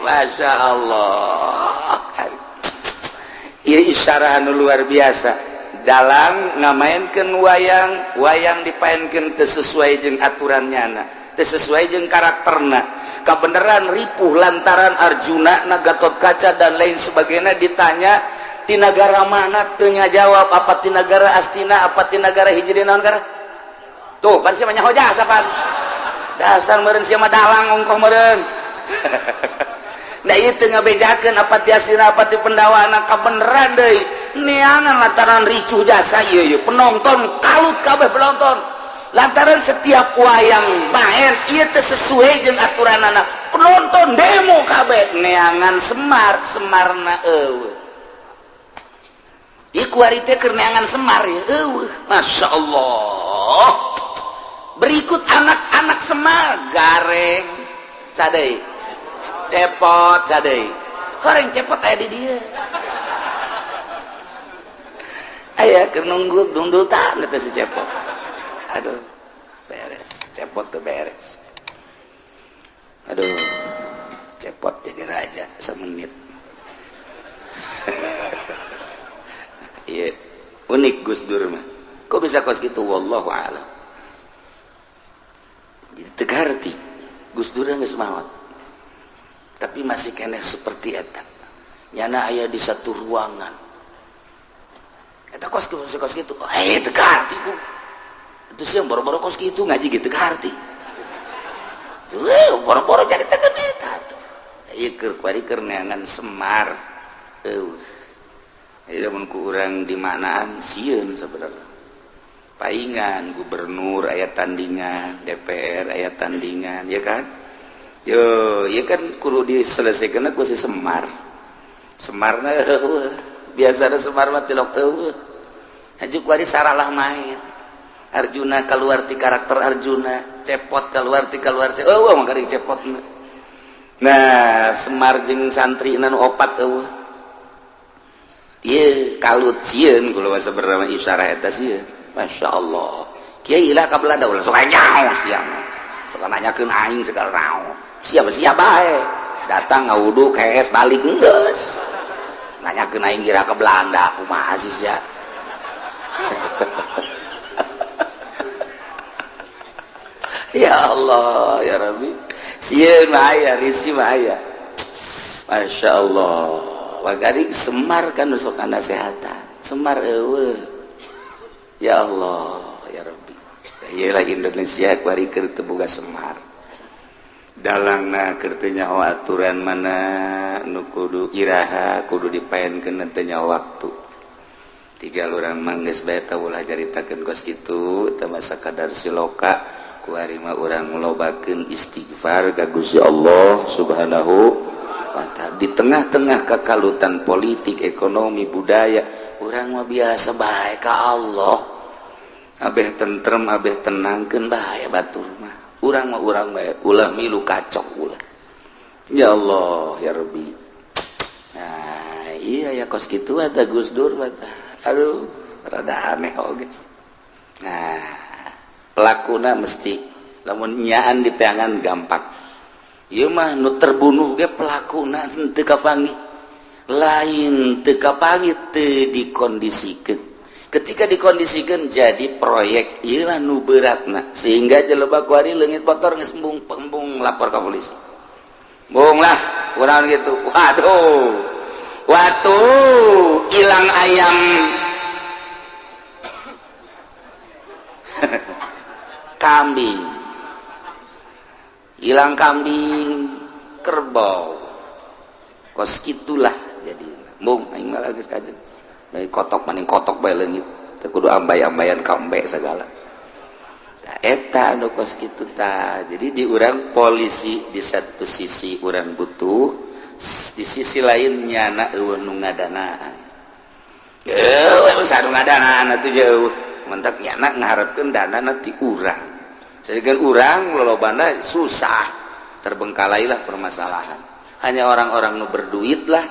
Masya Allah, ieu isyarah anu luar biasa. Dalang ngamainkeun wayang, wayang dipainkeun teu sesuai jeung aturan nyana, teu sesuai jeung karakterna. Kabeneran ripuh lantaran Arjuna na Gatot Kaca dan lain sebagainya. Ditanya ti nagara mana, teu jawab, apa ti nagara Astina, apa ti nagara Hijri, naon negara tuh pan sia mah nyaho jasa pan dasar meureun sia mah dalang ongkoh meureun. Nah, ieu teu ngabejakeun apa ti Astina, apa ti Pendawana. Kabeneran deui neangan lantaran ricuh jasa ieu, ieu penonton kalut kabeh penonton lantaran setiap wayang main ieu teu sesuai jeung aturan anak, penonton demo kabeh neangan Semar. Semarna eueuh. Ieu kuari teh keur neangan Semar ya eueuh. Masya Allah, berikut anak-anak Semar, Gareng cadai, Cepot cadai, horeng Cepot aya di dieu, aya keur nunggu dundutan eta si Cepot. Aduh, beres Cepot tuh, beres. Aduh, Cepot jadi raja semenit. Iya, unik Gus Dur mah. Kok bisa kos gitu? Wallahu a'lam. Jadi tegarti Gus Dur geus maot, tapi masih keneh seperti eta. Nyana aya di satu ruangan eta kos gitu, kos gitu. Eh, tegarti bu, itu sih yang boro-boro kos gitu ngaji gitu tegarti tuh, boro-boro jadi tegan eta tuh. Ieu keur kuari keur neangan Semar eueuh. Jadi mun ku urang di manaan sieun sebenarnya. Paingan gubernur aya tandingan, DPR aya tandingan, ya kan? Yo, ya kan kudu diselesaikan ku si Semar. Semarna eueuh. Biasa Semar mah tilok eueuh. Haju kuari saralah main. Arjuna keluar ti karakter Arjuna, Cepot keluar ti keluar, eueuh mah kari Cepot. Nah, Semar jeung santri nu opat eueuh. Ieu kalut sieun kula sebenarnya isyarah eta sieun. Masya Allah. Kiai lah ka Belanda ulah sok nyaho sia mah. Sok nanyakeun aing segala naon. Siapa siapa bae. Datang ngawudu kees balik geus. Nanyakeun aing kira ke Belanda kumaha sih sia. Ya Allah ya Rabbi. Sieun mah aya, risi mah aya. Masya Allah. Wagaring Semar kan sok nasehatan. Semar eueuh. Ya Allah ya Rabbi. Ieu lah Indonesia kuari keur teu boga Semar. Dalangna keur teu nyaho aturan mana nu kudu iraha kudu dipaenkeun teu nyaho waktu. Tiga urang mah geus bae tah ulah caritakeun kos kitu teu masa kadar siloka kuari mah urang lobakeun istighfar ka Gusti Allah Subhanahu wa ta'ala. Di tengah-tengah kekalutan politik, ekonomi, budaya, urang mah biasa bae ka Allah. Abeh tentrem, abeh tenangkeun bae batur mah. Urang mah urang bae, ulah milu kacok ulah. Ya Allah ya Rabbi. Nah, iya ya kos kitu ada Gus Dur mah. Aduh, rada aneh oge. Nah, pelakuna mesti lamun nyaan di tangan gampang. Ieu mah nu terbunuh ge pelakuna teu kapanggih. Lain teu kapanggih teu dikondisikeun. Ketika dikondisikan jadi proyek ieu mah nu beratna sehingga jelema kuari leungit motor geus embung lapor ka polisi. Bohong lah, kurang gitu. Waduh. Waktu hilang ayam kambing, hilang kambing kerbau, kos gitulah jadi bung aing mah geus kajen dari kotok maning kotok bae leungit teu kudu ambay-ambayan kambe segala. Nah, eta anu kos kitu tah. Jadi di urang polisi di satu sisi urang butuh, di sisi lain nyana eueuh nu ngadanaan. Eueuh nu ngadanaan atuh jauh. Mentak nyana ngaharepkeun dana ti urang. Sedangkan urang lolobana susah, terbengkalailah permasalahan. Hanya orang-orang nu berduit lah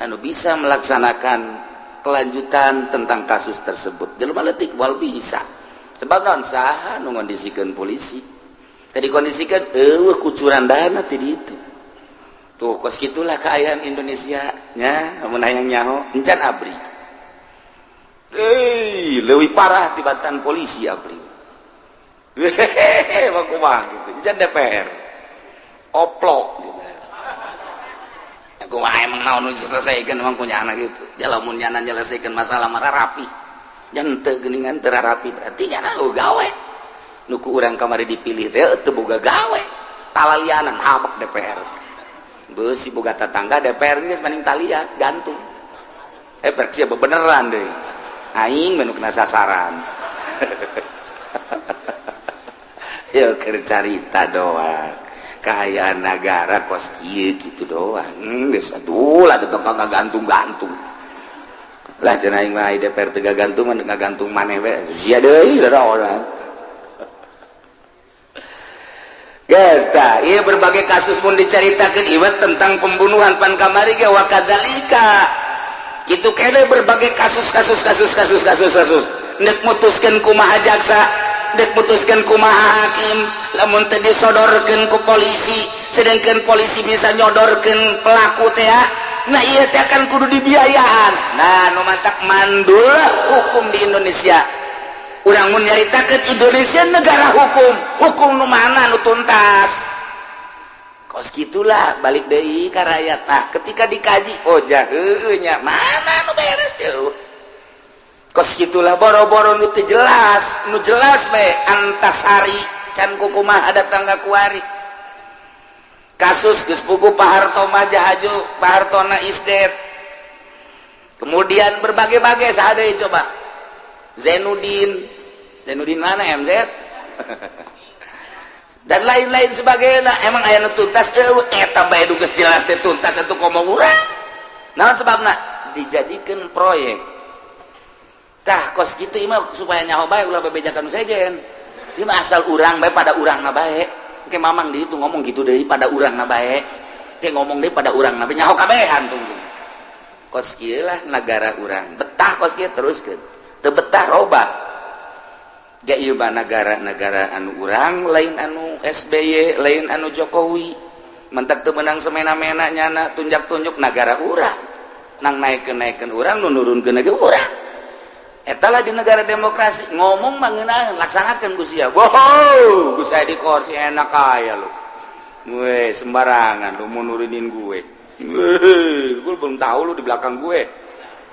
anu bisa melaksanakan kelanjutan tentang kasus tersebut. Jelema leutik wal bisa. Sebab naon saha nu ngondisikeun polisi. Tadi kondisikan eueuh kucuran dana ti ditu. Tuh kos gitulah keayaan Indonesia nya mun hayang nyaho encan ABRI. Euy, leuwih parah tibatan polisi ABRI. Hehehe, kumaha gitu. Encan DPR. Oplok gitu. Kumaha emang naon nu diselesaikan emang punya anak gitu. Ya lamun nyana nyelesaikan masalah mah rapi. Jan teu geuningan teu rapi berarti nyana gawe. Nu ku urang kamari dipilih teh teu boga gawe. Talalianan habek DPR. Beusi boga tetangga DPR geus maning talian gantung. Berarti beneran deh. Aing mah nu kena sasaran. Ya keur carita doang. Kaayaan negara kos kieu kitu doang. Geus atuh lah tetangga ngagantung-gantung. Lah cenah aing mah DPR teu gagantung mah ngagantung maneh we. Sia deui orang. Geus tah, ieu berbagai kasus mun dicaritakeun ieu tentang pembunuhan pan kamari ge wa kadzalika. Kitu kene berbagai kasus kasus kasus kasus kasus kasus. Nek mutuskeun kumaha jaksa, nek mutuskeun kumaha hakim, lamun teu disodorkeun ku polisi, sedangkan polisi bisa nyodorkeun pelaku teh, nah ieu teh kan kudu dibiayaan. Nah, nu mantak mandul hukum di Indonesia. Urang mun nyaritakeun Indonesia negara hukum, hukum nu mana nu tuntas. Kos gitulah balik deui ka rakyat. Nah, ketika dikaji oh jaheuh nya mana nu beres jauh. Kos gitulah boro-boro nu teu jelas, nu jelas bae Antasari can kukumaha datang ka kuari. Kasus geus puguh Pak Harto mah jahaju, Pak Hartona is dead. Kemudian berbagai-bagai saha deui coba. Zainuddin, Zainuddin mana MZ? Dan lain-lain sebagainya. Emang aya nu tuntas eueuh eta bae nu geus jelas teh tuntas atuh komo urang. Naon sebabna? Dijadikeun proyek. Tah kos kitu ieu mah supaya nyaho bae ulah bebejakan sejen. Ieu mah asal urang bae pada urangna bae. Ke mamang di itu ngomong gitu deui pada urangna bae. Ke ngomong deui pada urangna bae nyaho kabehan tungtung. Kos kieu lah nagara urang. Betah kos kieu teruskeun. Teu betah robah. Ja ieu mah negara-negara anu urang lain anu SBY, lain anu Jokowi. Mentak teu meunang semena-mena nyana tunjak-tunjuk nagara urang. Nang naikkeun naikkeun urang, nu nurunkeun ge urang. Eta lah di negara demokrasi, ngomong mah ngeunaheun, laksanakeun ku sia. Wow, ku saya di kursi enak aya lu. Gue sembarangan lu mau nurunin gue. Gue belum tahu lu di belakang gue.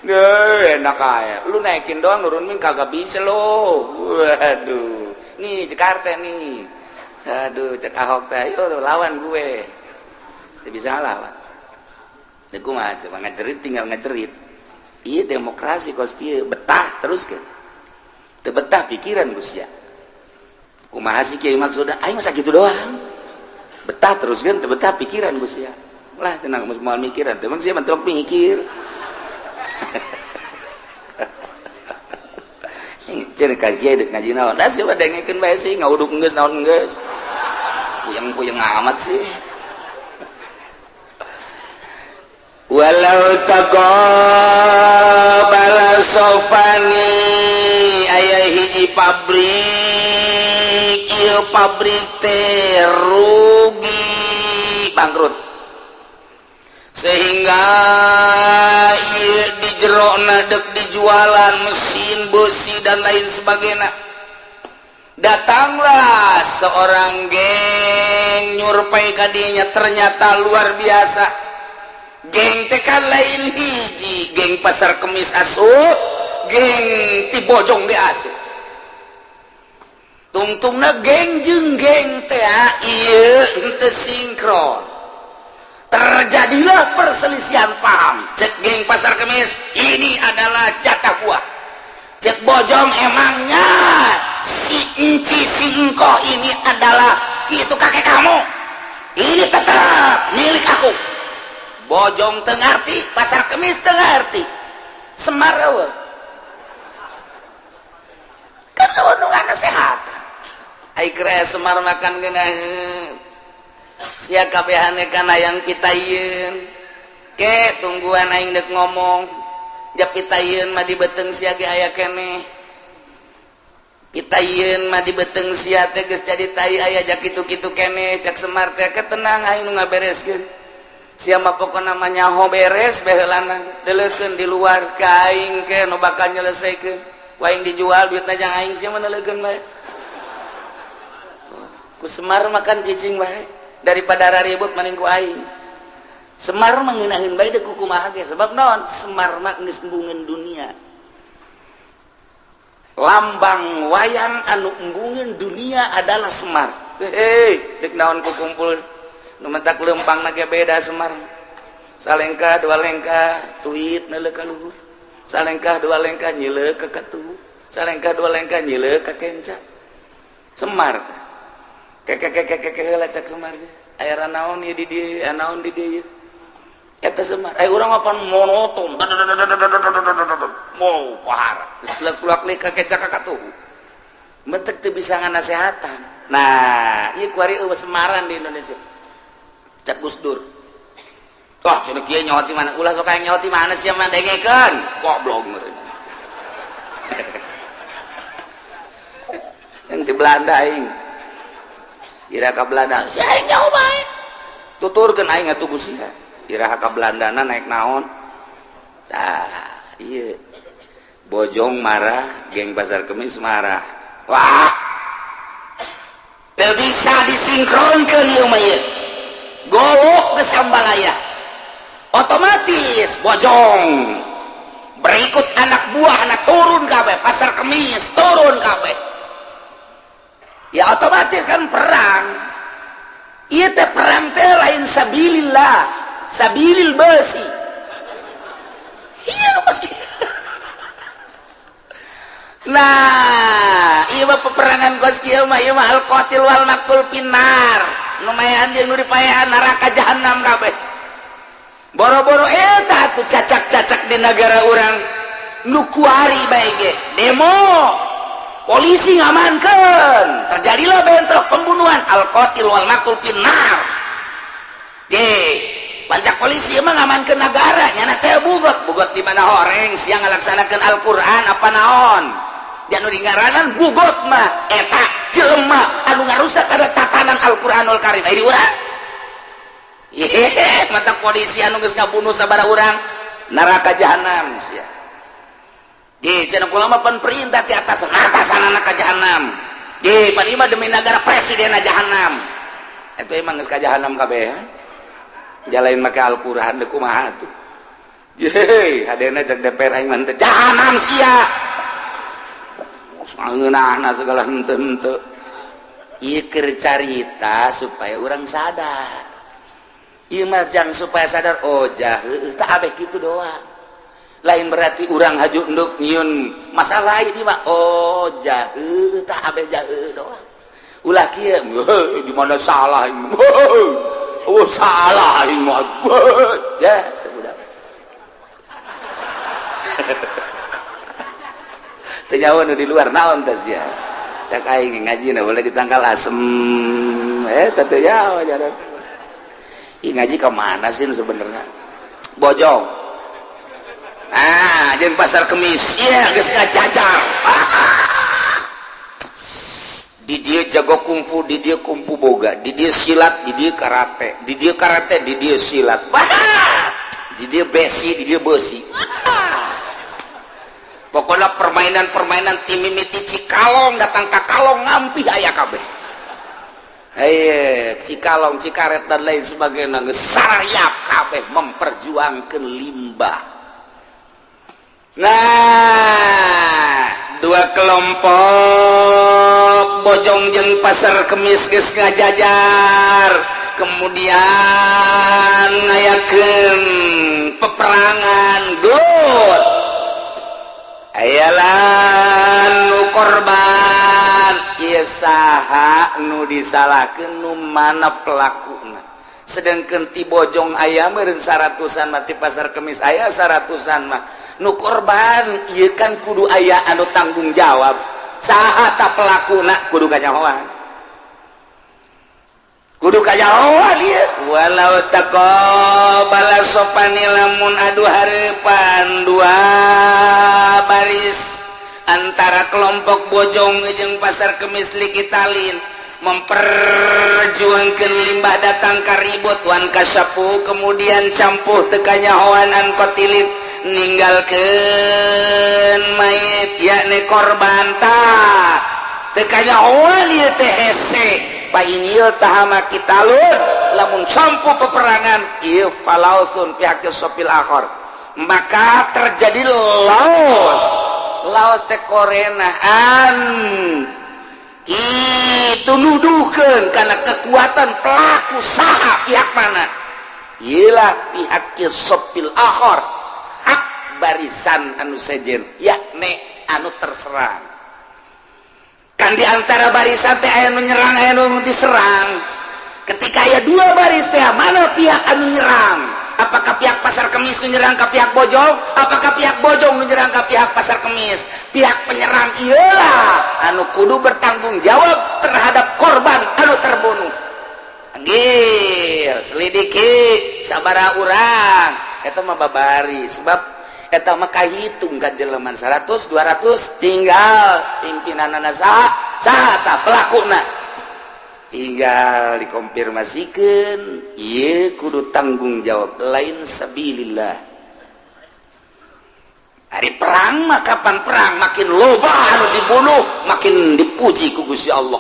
Gue enak aja. Lu naikin doang, nurunin kagak bisa lo. Waduh. Nih Jakarta nih. Aduh, cek Ahok teh, ayo lawan gue. Tidak bisa lawan. Ya gue mah cuma ngajerit, tinggal ngajerit. Iya, demokrasi kos kieu betah terus kan. Teu betah pikiran gue sia. Kumaha sih kieu maksudna? Aing masa gitu doang. Betah terus kan, teu betah pikiran gue sia. Lah senang moal mikiran, teu sia mah mikir. Cenah ka kiai dek ngaji naon? Da sia mah dengekeun bae sih, ngauduk geus naon geus. Puyeng-puyeng amat sih. Walau taqabala sofani, aya hiji pabrik, ieu pabrik teh rugi, bangkrut, sehingga ieu di jerona dek dijualan mesin besi dan lain sebagainya. Datanglah seorang geng nyurpei kadinya, ternyata luar biasa. Geng teh kan lain hiji, geng Pasar Kemis asup, geng ti Bojong di asup, tungtungna geng jeung geng teh ieu henteu sinkron. Terjadilah perselisihan paham. Cek geng Pasar Kemis, ini adalah jatah gua. Cek Bojong, emangnya si Enci si Engkoh ini adalah itu kakek kamu, ini tetap milik aku. Bojong teu ngarti, Pasar Kemis teu ngarti. Semar eueuh kan eueuh nu nganasehatan. Ai keur aya Semar makan geunaheun sia kabehane kan hayang pitayeun. Ke tungguan aing dek ngomong, ja pitayeun mah di beuteung sia ge aya keneh. Pitayeun mah di beuteung sia teh geus jadi tai, aya ja kitu-kitu keneh. Cak Semar teh, ke tenang, aing nu ngabereskeun. Sia mah pokona mah nyaho beres baheulana, deleukeun di luar ka aing ke nu bakal nyelesaikeun. Waing dijual duitna jang aing, sia mah neleukeun bae. Ku Semar makan cicing bae, daripada ribut mending ku aing. Semar mah ngeunaheun bae deuk kumaha ge, sebab naon? Semar mah geus embungeun dunia. Lambang wayang anu embungeun dunia adalah Semar. Hei, dek naon ku kumpul nu mentak lempang ge beda. Semar salengkah dua lengkah tuit neuleuh ka luhur, salengkah dua lengkah nyileuk ka katuhu, salengkah dua lengkah nyileuk ka kenca. Semar teh keke heula, cak Semar teh aya naon ieu di dieu, aya naon di dieu. Eta Semar. Ai urang mah pan monoton, mau pahara geus leuk ka kenca ka katuhu, mentek teu bisa nganasehatan. Nah, ieu kuari eueuh Semaran di Indonesia. Cak Gus Dur, wah cenah kieu nyaho ti mana, ulah sok aya nyaho ti mana, sia mah dengekeun, goblok meureun. Yang di Belanda aing ira ka Belanda, sia aing nyaho bae, tuturkeun aing atuh ku sia. Iraha ka Belandana, naik naon? Tah ieu Bojong marah, geng Pasar Kemis marah, wah teu bisa disinkronkeun ieu mah. Ieu golok ke sambalaya, otomatis Bojong berikut anak buah anak turun kabeh, Pasar Kemis turun kabeh, ya otomatis kan perang. Ieu teh perang teh lain sabilillah, sabilil besi. Iya pasti. Nah, ieu mah peperangan kos kieu mah, ieu mah al qatil wal maktul finnar, nu maehan jeung nu dipaehan neraka jahanam kabeh. Boro-boro eta atuh cacak-cacak di negara urang nu kuari bae ge demo, polisi ngamankeun, terjadilah bentrok, pembunuhan, al qatil wal maktul finnar. Je pancak polisi emang ngamankeun negara nyana teh bugot bugot di mana horeng sia ngalaksanakeun Al-Qur'an apa naon anu dingaranan bugot mah eta jelema anu ngarusak ada tatanan Al-Qur'anul Karim. Ai di urang, yehe, mata polisi anu geus ngabunuh sabaraha urang. Neraka jahanam sia. Di cenah kula mah pan perintah ti atas, atasanana ka jahanam. Di pan ieu mah demi negara, presiden jahanam. Itu emang geus ka jahanam kabeh. Jalain make Al-Qur'an deui kumaha tuh? Yeay, hadena cek DPR aing mah teu jahanam sia. Ngeunahna segala henteu-henteu. Ieu keur carita supaya urang sadar. Ieu mah jang supaya sadar, oh jah, heueuh tah abeh kitu doang. Lain berarti urang haju enduk nyieun masalah ini mah, oh jah, heueuh tah abeh jah heueuh doang. Ulah kieu, heuh di mana salah aing. Oh salah aing mah. Ya, sebudak. Teu nyaho nu di luar naon teh sia. Cak aing ngaji na boleh ditangkal asem. Eh, teu nyaho jalan. Ih, ngaji ke mana sih sebenarnya? Bojong. Ah, jeung Pasar Kemis. Iya, geus ngajajar. Ah. Di dia jago kungfu, di dia kungfu boga, di dia silat, di dia karate, di dia karate, di dia silat. Wah! Di dia besi, di dia besi. Wah! Pokoknya permainan-permainan tim mimiti Cikalong datang ke Kalong ngampih aya kabeh. Eh, Cikalong, Cikaret dan lain sebagainya geus sarayap kabeh memperjuangkan limbah. Nah, dua kelompok Bojong jeung Pasar Kemis geus ngajajar, kemudian ngayakeun peperangan gelut. Ayalah nu korban, ieu saha nu disalahkeun, nu mana pelakuna? Sedangkan ti Bojong aya meureun 100-an mah, ti Pasar Kemis aya 100-an mah. Nu korban ieu kan kudu aya anu tanggung jawab. Saha ta pelakuna? Kudu kanyahoan, kudu kanyahoan ieu. Walau taqabala sofani, lamun adu hareupan dua baris antara kelompok Bojong jeung Pasar Kemis liqitalin memperjuangkan limbah datang karibut wan kasapu, kemudian campuh teu kanyahoan an qotilin ninggalkeun mayit, yakni korban, tah teu kanyahoan ieu teh hese painil tahama qitalun. Lamun campuh peperangan ieu falausun pihak sofil akhor, maka terjadi laos. Laos teh korenaan itu nuduhkeun karena kekuatan pelaku saha, pihak mana. Iyalah pihak sofil akhor, hak barisan anu sejen, yakni anu terserang. Kan di antara barisan teh aya nu nyerang, aya nu diserang. Ketika aya dua baris teh, mana pihak anu nyerang? Apakah pihak Pasar Kemis nu nyerang ke pihak Bojong? Apakah pihak Bojong nu nyerang ke pihak Pasar Kemis? Pihak penyerang iyalah anu kudu bertanggung jawab terhadap korban anu terbunuh. Anggir selidiki sabaraha urang eta mah babari, sebab eta mah kahitung kan jeleman 100 200, tinggal pimpinanana saha, saha tah pelakuna, tinggal dikonfirmasikan. Ieu kudu tanggung jawab, lain sabilillah. Hari perang mah kapan perang makin loba anu dibunuh makin dipuji ku Gusti Allah.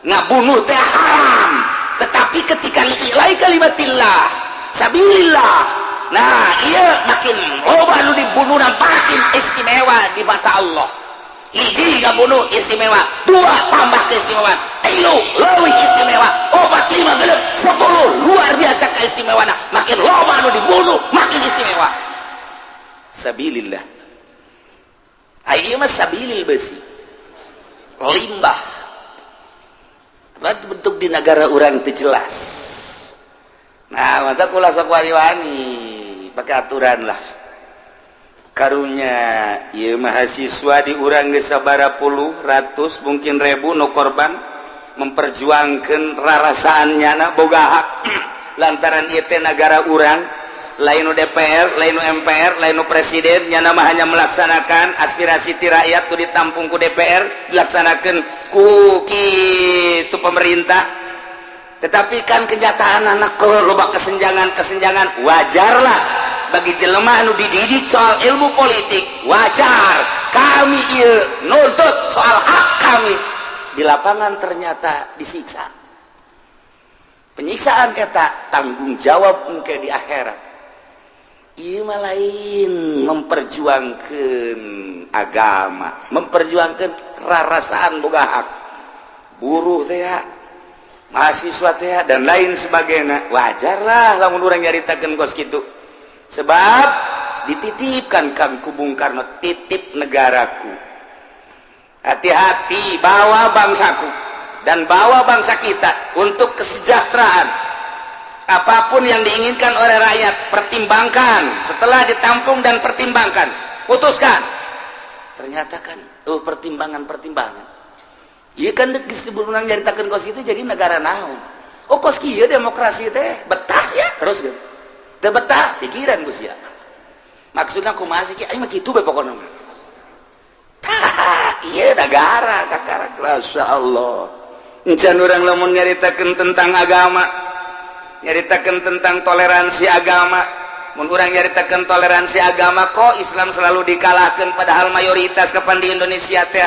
Ngabunuh teh haram, tetapi ketika li'ilai kalimatillah, sabilillah, nah iya makin loba anu dibunuh dan makin istimewa di mata Allah. Hiji ngabunuh istimewa, dua tambah keistimewaan, tilu leuwih istimewa, opat, lima, genep, 10, luar biasa keistimewaan. Makin loba anu dibunuh makin istimewa sabilillah. Ayo mah sabilil besi limbah. Berarti bentuk di negara orang itu jelas. Nah, mata kula sok wani-wani pakai aturan lah. Karunya ieu mahasiswa di urang geus sabaraha puluh ratus, mungkin ribu nu korban memperjuangkan rarasaan nyana boga hak, lantaran ieu teh nagara urang, lain nu DPR, lain nu MPR, lain nu presiden. Nyana mah hanya melaksanakan aspirasi ti rakyat tu ditampung ku DPR, dilaksanakan ku kitu pemerintah. Tetapi kan kenyataan anak ke loba kesenjangan kesenjangan, wajarlah. Bagi jelema anu dididik soal ilmu politik, wajar kami ieu nuntut soal hak kami. Di lapangan ternyata disiksa. Penyiksaan eta tanggung jawab engke di akhirat. Ieu mah lain memperjuangkan agama, memperjuangkan rarasaan boga hak buruh teh, mahasiswa teh, dan lain sebagainya. Wajarlah lamun urang nyaritakeun kos kitu, sebab dititipkan Kang ku Bung Karno, "Titip negaraku, hati-hati bawa bangsaku dan bawa bangsa kita untuk kesejahteraan. Apapun yang diinginkan oleh rakyat, pertimbangkan. Setelah ditampung dan pertimbangkan, putuskan." Ternyata kan, oh, pertimbangan-pertimbangan. Iya kan, sebelum nyaritakeun kos itu jadi negara naon? Oh, kos kieu demokrasi teh betah ya, terus gitu. Teu betah pikiran Gus ya. Maksudnya kumaha sih? Aing mah kitu bae pokona mah. Tah, iya negara kakarak, Masya Allah. Encan urang lamun nyaritakeun tentang agama, nyaritakeun tentang toleransi agama. Mun urang nyaritakeun toleransi agama, kok Islam selalu dikalahkan, padahal mayoritas kapan di Indonesia teh?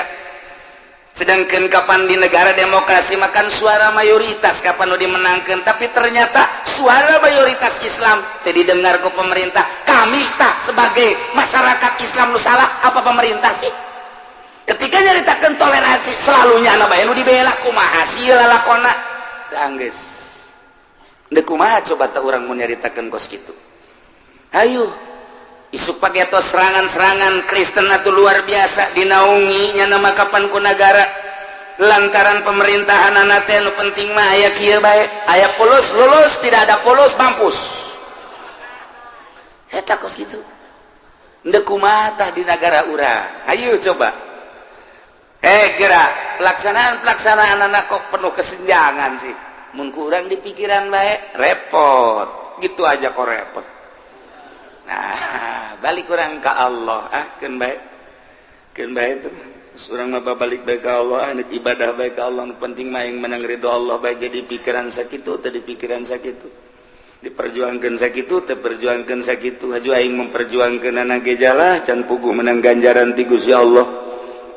Sedangkan kapan di negara demokrasi makan suara mayoritas kapan nu dimenangkan, tapi ternyata suara mayoritas Islam tidak didengar ke pemerintah. Kami tak sebagai masyarakat Islam nu salah apa pemerintah sih? Ketika nyaritakan toleransi, selalunya anak bae nu dibela. Kumaha sih lalakona? Tangges. Ndek kumaha coba tak urang mun nyaritakeun kos kitu? Ayo isuk pakai atau serangan-serangan Kristen atau luar biasa dinaungi nya nama kapan ku negara, lantaran pemerintahan anak teh nu penting mah aya kieu bae, aya fulus lulus, tidak ada fulus mampus. Eta kos kitu. Ndek kumaha tah di negara urang? Ayo coba, eh, gerak pelaksanaan pelaksanaan anak kok penuh kesenjangan sih? Mun kurang di pikiran bae repot, gitu aja kok repot. Nah, balik kurang ke Allah, ah, keun bae, keun bae itu. Urang mah balik bae ka Allah, ah, ibadah bae ka Allah. Nu penting mah yang menang ridho Allah bae. Jadi pikiran sakitu tadi, pikiran sakitu diperjuangkan, sakitu terperjuangkan, sakitu haju aing memperjuangkan anak gejalah can puguh menang ganjaran ti Gusti Allah.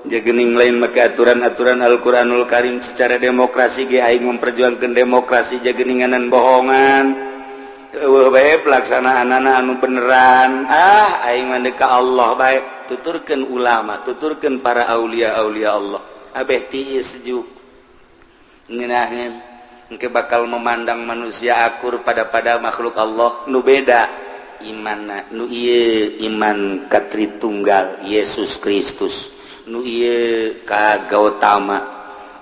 Gening lain maka aturan-aturan Al-Qur'anul Karim secara demokrasi ge aing memperjuangkan demokrasi jageninganan bohongan. Eueuh bae pelaksanaan anak anu beneran. Ah, aing mah ka Allah bae. Tuturkeun ulama, tuturkeun para aulia aulia Allah, abeh tiis sejuk ngeunaheun. Engke bakal memandang manusia akur pada pada makhluk Allah nu beda iman. Nu ieu iman ka Tritunggal Yesus Kristus, nu ieu ka Gautama,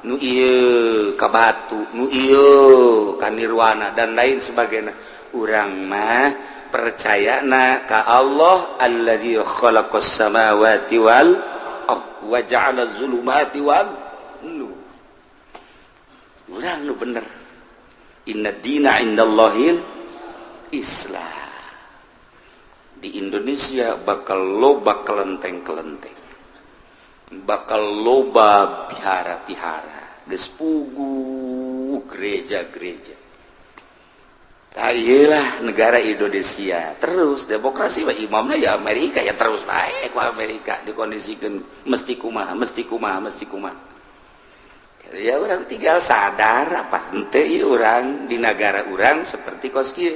nu ieu ka batu, nu ieu ka nirwana, dan lain sebagainya. Urang mah percaya na ka Allah alladzi khalaqas samawati wal ard wa ja'ala zulumati wan nur. Urang nu bener. Inna dina indallahil Islam. Di Indonesia bakal loba kelenteng-kelenteng, bakal loba pihara-pihara, geus puguh gereja-gereja. Lah, negara Indonesia terus demokrasi, Pak, imamnya ya Amerika ya, terus baik Amerika dikondisikan mesti kumaha, mesti kumaha, mesti kumaha. Ya orang tinggal sadar apa ente orang di negara orang seperti kos kieu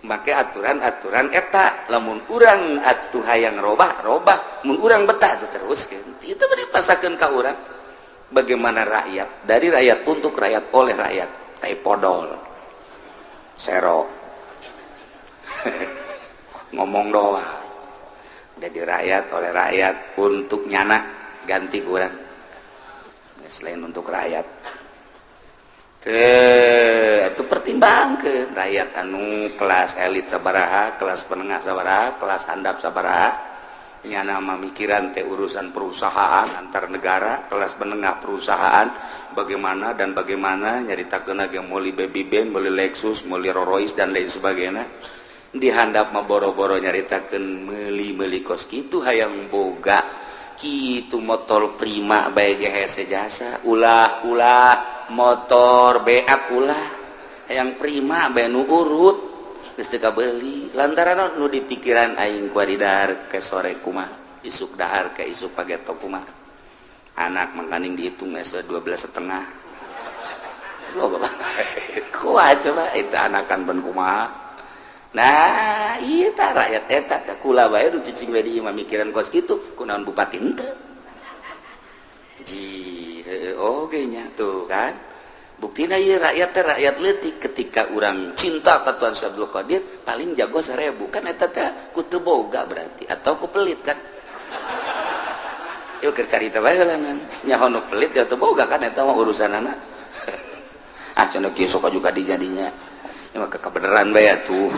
make aturan-aturan eta. Lamun urang atuh hayang robah, robah. Mun urang betah tuh terus itu dipasahkan ke urang. Bagaimana rakyat, dari rakyat, untuk rakyat, oleh rakyat. Tai podol sero ngomong doang. Jadi rakyat, oleh rakyat, untuk nyana, ganti kurang selain untuk rakyat. Itu pertimbangkan rakyat anu kelas elit sabaraha, kelas penengah sabaraha, kelas handap sabaraha. Nyana mikiran teh urusan perusahaan antar negara, kelas menengah perusahaan bagaimana dan bagaimana, nyaritakeun ge meuli baby band, meuli Lexus, meuli Rolls Royce, dan lain sebagainya. Dihandap mah boro-boro nyaritakeun meuli-meuli kos kitu, hayang boga kitu motor prima bae ge hese jasa. Ulah, ulah motor beak, ulah, hayang prima bae nu urut. Geus teu kabeuli lantaran nu di pikiran aing kuari dahar ke sore kumaha, isuk dahar ke isuk pageto kumaha. Anak mangkaning dihitung geus 12,5. Loba kumaha coba itu anakan ban kumaha. Nah, ieu tah rakyat eta ka kula bae nu cicing we di imah mikiran kos kitu, kunaon bupati henteu. Ji, heueuh oge nya tuh kan. Buktina ieu rakyat teh rakyat leutik ketika urang cinta ka Tuan Syekh Abdul Qadir paling jago 1000 kan eta teh ku teu boga berarti atau ku pelit kan. Yuk keur carita bae heula nyaho nu pelit ya teu boga kan eta mah urusanana. Ah cenah kieu sok juga dijadinya. Ya mah kebenaran bae atuh.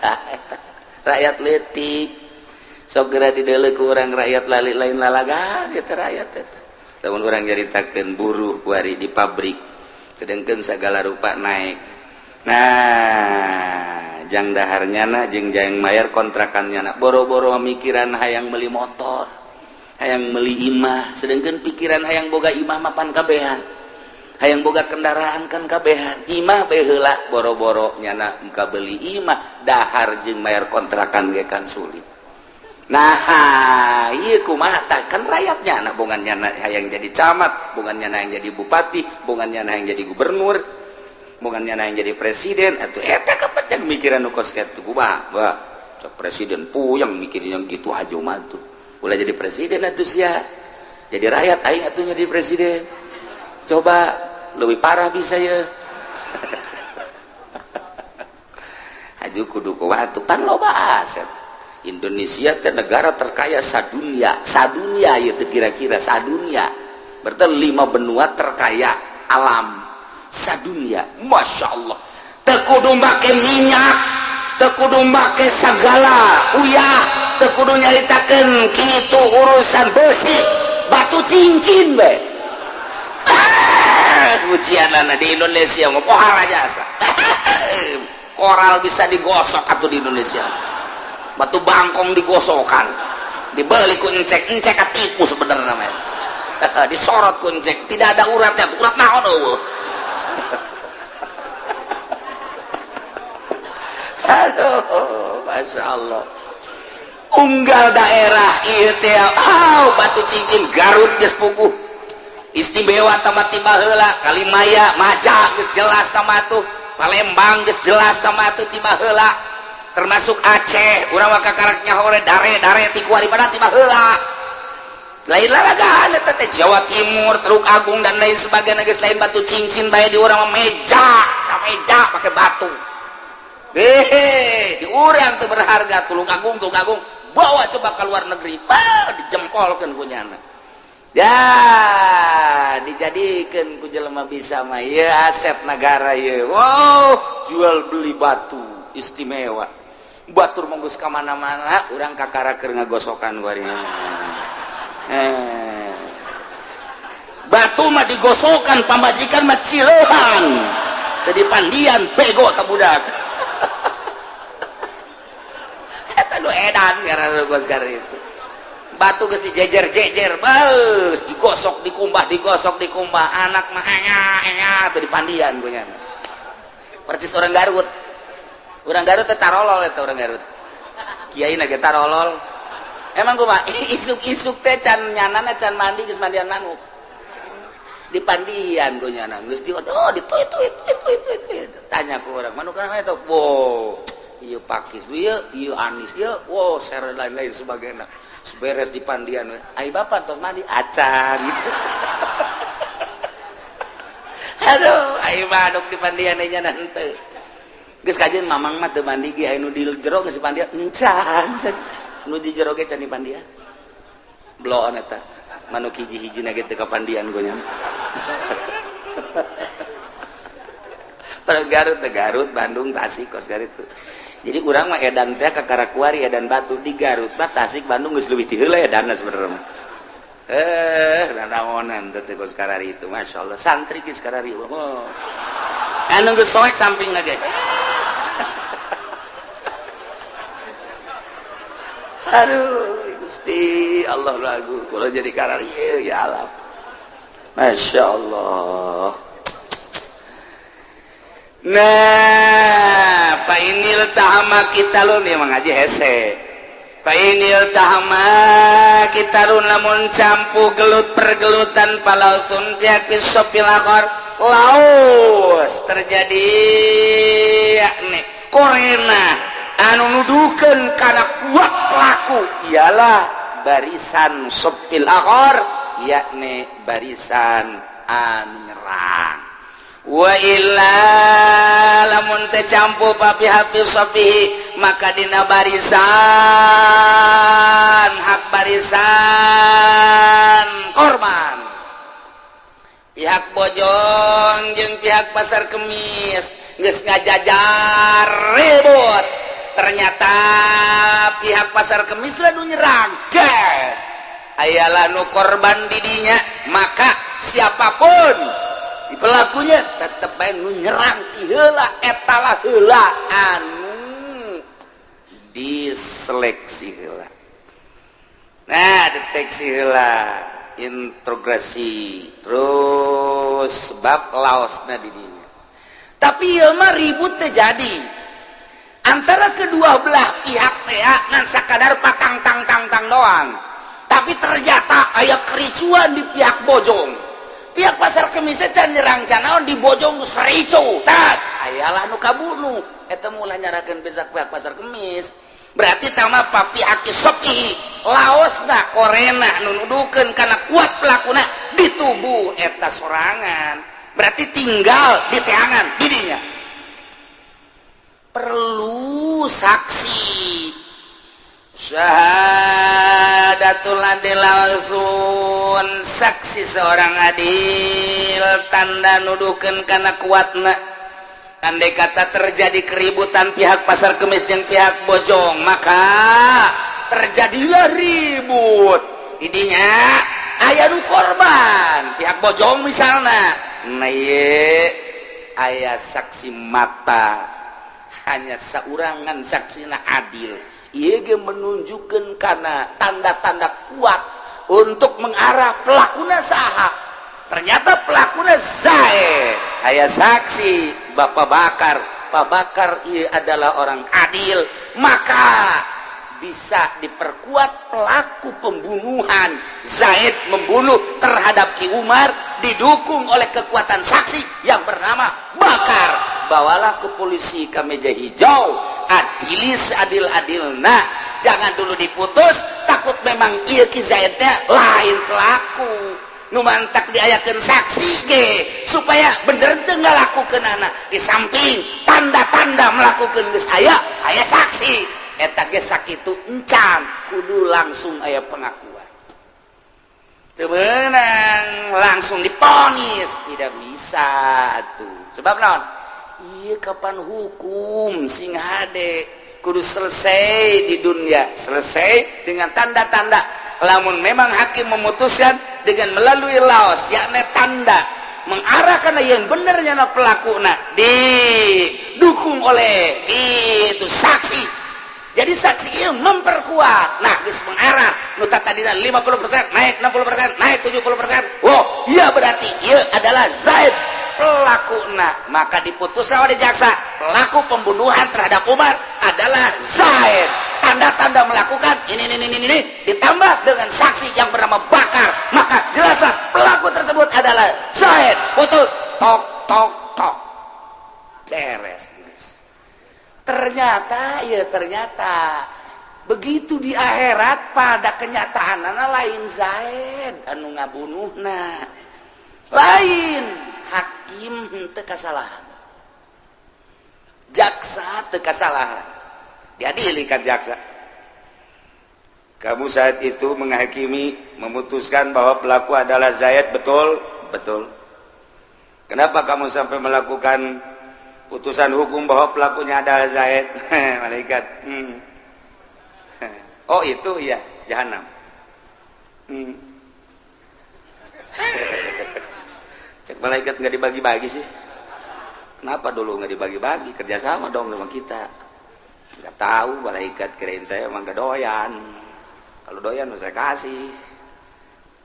Tah eta rakyat leutik. Sok geura dideuleu ku urang rakyat lali lain lalagan eta rakyat eta. Lamun urang nyaritakeun buruh kuari di pabrik sedangkan segala rupa naik. Nah, jang daharnya na jeung jang mayar kontrakannya na boro-boro mikiran hayang beli motor, hayang beli imah, sedangkan pikiran hayang boga imah mapan kabehan. Hayang boga kendaraan kan kabehan. Imah bae heula boro-boro nyana muka beli imah, dahar jeung mayar kontrakan ge kan sulit. Nah, ieu kumaha tah kan rakyatnya anak bongan nyana hayang jadi camat, bongan nyana yang jadi bupati, bongan nyana yang jadi gubernur, bongan nyana yang jadi presiden, atuh eta kapacang mikiran nu kos kitu kumaha? Wah, cok presiden puyeng mikirin yang gitu aja mah tuh. Ulah jadi presiden atuh sia. Jadi rakyat aing atuh jadi presiden. Coba lebih parah bisa ya. Aju kudu kumaha tuh pan loba aset. Indonesia teh negara terkaya sadunia, sadunia ya teh kira-kira sadunia. Berarti 5 benua terkaya alam sadunia. Masya Allah. Teu kudu make minyak, teu kudu make sagala uyah, teu kudu nyaritakeun kitu urusan besi, batu cincin be. Ujianana di Indonesia mah pohara jasa. Koral bisa digosok atuh di Indonesia. Batu bangkong digosokan, dibeli ku encek, encek katipu sebenarnya namanya. Disorot ku encek, tidak ada uratnya, urat naon eueuh. Aduh, Masya Allah. Unggal daerah ieu teh, oh, batu cincin Garut geus puguh. Istimewa tamat tiba heula, Kalimaya, Maja geus jelas tamat tuh, Palembang geus jelas tamat tuh tiba heula. Termasuk Aceh, urang mah kakarak nyaho dare-dare ti kuari pada tiba heula. Lain lalagaan eta teh Jawa Timur, Teluk Agung dan lain sebagainya geus lain batu cincin bae di urang mah meja, sameja pake batu. Hehe, di urang teu berharga Tulung Agung, Tulung Agung bawa coba ke luar negeri, bah dijempolkeun ku nyana. Ya, dijadikeun ku jelema bisa mah ieu aset negara ieu. Wow, jual beli batu istimewa. Batur mah geus ka mana-mana, urang kakara keur ngagosokan kuari. Batu mah digosokan, pamajikan mah cileuhan. Teu dipandian bego ta budak. Eta nu edan ngaranna geus itu. Batu geus dijejer-jejer, baeus digosok dikumbah, digosok dikumbah, anak mah enya-enya teu dipandian ku nyana. Percis orang Garut. Orang Garut teh tarolol eta orang Garut. Kiai na ge tarolol. Emang kumaha isuk-isuk teh can nyanana can mandi geus mandian manuk. Dipandian ku nyana geus di oh dituit tuit tuit tuit tuit. Tanya ku urang, manuk kana eta? Wow, ieu pakis ieu, ieu anis ieu, wow, share lain-lain sebagainya. Beres di pandian, ai bapak tos mandi acan. Aduh, ai manuk di pandian nya henteu. Geus kajeun mamang mah teu mandi ge aya nu di jero geus dipandian encan. Nu di jero ge can dipandian. Bloon eta. Manuk hiji-hijina ge teu kapandian ku nya. Orang Garut, Garut, Bandung, Tasik kos Garut. Jadi urang mah edan teh ka Karakuari edan batu di Garut mah Tasik Bandung geus leuwih ti heula edanna sebenarnya mah. Nanaonan teh kos karari itu Masya Allah santri geus karari. Oh. Anu geus soek sampingna ge. Aduh, Gusti Allah lagu kalau jadi karari ya alam. Masya Allah. Nah, fa iniltahama qitalun ya mengaji hese. Fa iniltahama qitalun, lamun campuh gelut pergelutan, falausun pihak fisshoffil akhor, laos terjadi yakni qorina anu nuduhkeun kana kuat pelaku ialah barisan shoffil akhor, yakni barisan anu nyerang. Wa illa, lamun teu campuh, pihak fisshoffihi, maka dina barisan hak barisan korban, pihak Bojong jeung pihak Pasar Kemis geus ngajajar ribut, ternyata pihak Pasar Kemis lah nu nyerang gas, ayalah nu korban didinya, maka siapapun pelakunya tetep bae nu nyerang ti heula etalah heula anu diseleksi heula. Nah, deteksi heula, interogasi terus sebab laosna di dinya. Tapi ieu mah ribut terjadi antara kedua belah pihak teh ngan sakadar patang tang tang tang doang, tapi ternyata aya kericuan di pihak Bojong. Pihak Pasar Kemis can nyerang can naon, di Bojong geus ricu tat, ayalah nu kabunuh. Eta mulai nyarakeun pihak pihak Pasar Kemis, berarti tama pihak sopi laosna qorina nu nuduhkeun kana kuat pelakuna di tubuh eta sorangan, berarti tinggal di teangan didinya perlu saksi syahadatul adil, langsung saksi seorang adil, tanda nuduhkeun kana kuatna. Andai kata terjadi keributan pihak Pasar Kemis jeung pihak Bojong, maka terjadilah ribut idinya, aya nu korban pihak Bojong misalnya. Nah, ye, aya saksi mata hanya saurangan, saksina adil. Ieu ge menunjukkan karena tanda-tanda kuat untuk mengarah pelakuna saha. Ternyata pelakuna Zaid, aya saksi Bapak Bakar. Pak Bakar ia adalah orang adil, maka bisa diperkuat pelaku pembunuhan Zaid membunuh terhadap Ki Umar, didukung oleh kekuatan saksi yang bernama Bakar. Bawalah ke polisi, ke meja hijau, adilis adil-adil. Nah, jangan dulu diputus, takut memang iya Ki Zaidnya lain pelaku. Nu mantak diayakeun saksi ge supaya bener teu ngalakukeun anak. Di samping tanda-tanda melakukan geus aya, aya saksi eta ge sakitu encan kudu langsung aya pengakuan. Teu meunang langsung diponis, tidak bisa tuh. Sebab naon? Iya, kapan hukum sing hade kudu selesai di dunia, selesai dengan tanda-tanda. Lamun memang hakim memutuskan dengan melalui laos, yakni tanda mengarahkan yang benernya na pelaku, nah didukung oleh itu saksi, jadi saksi itu memperkuat. Nah, geus mengarah nu tadina 50% naik 60%, naik 70%. Wow, iya, berarti iya adalah Zaid pelaku. Nah, maka diputus oleh jaksa pelaku pembunuhan terhadap Umar adalah Zaid. Tanda-tanda melakukan ini ditambah dengan saksi yang bernama Bakar, maka jelaslah pelaku tersebut adalah Zaid. Putus, tok tok tok, beres. Ternyata ya, ternyata begitu di akhirat pada kenyataan lain Zaid anu ngabunuhna, lain hakim henteu kasalahan, jaksa teu kasalahan. Diadili kan jaksa, kamu saat itu menghakimi, memutuskan bahwa pelaku adalah Zaid, betul? Betul. Kenapa kamu sampai melakukan putusan hukum bahwa pelakunya adalah Zaid? Malaikat, Oh, itu iya, jahanam. Cek malaikat, nggak dibagi-bagi sih. Kenapa dulu nggak dibagi-bagi? Kerjasama dong sama kita. Nggak tahu malaikat, kirain saya emang gak doyan. Kalau doyan saya kasih.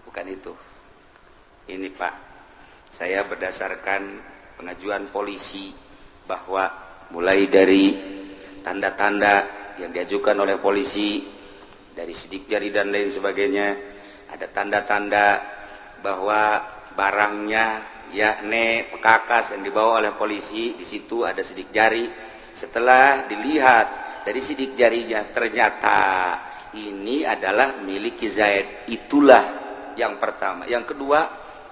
Bukan itu. Ini, Pak, saya berdasarkan pengajuan polisi. Bahwa mulai dari tanda-tanda yang diajukan oleh polisi, dari sidik jari dan lain sebagainya, ada tanda-tanda bahwa barangnya, yakni pekakas yang dibawa oleh polisi, di situ ada sidik jari. Setelah dilihat dari sidik jarinya, ternyata ini adalah milik Zaid. Itulah yang pertama. Yang kedua,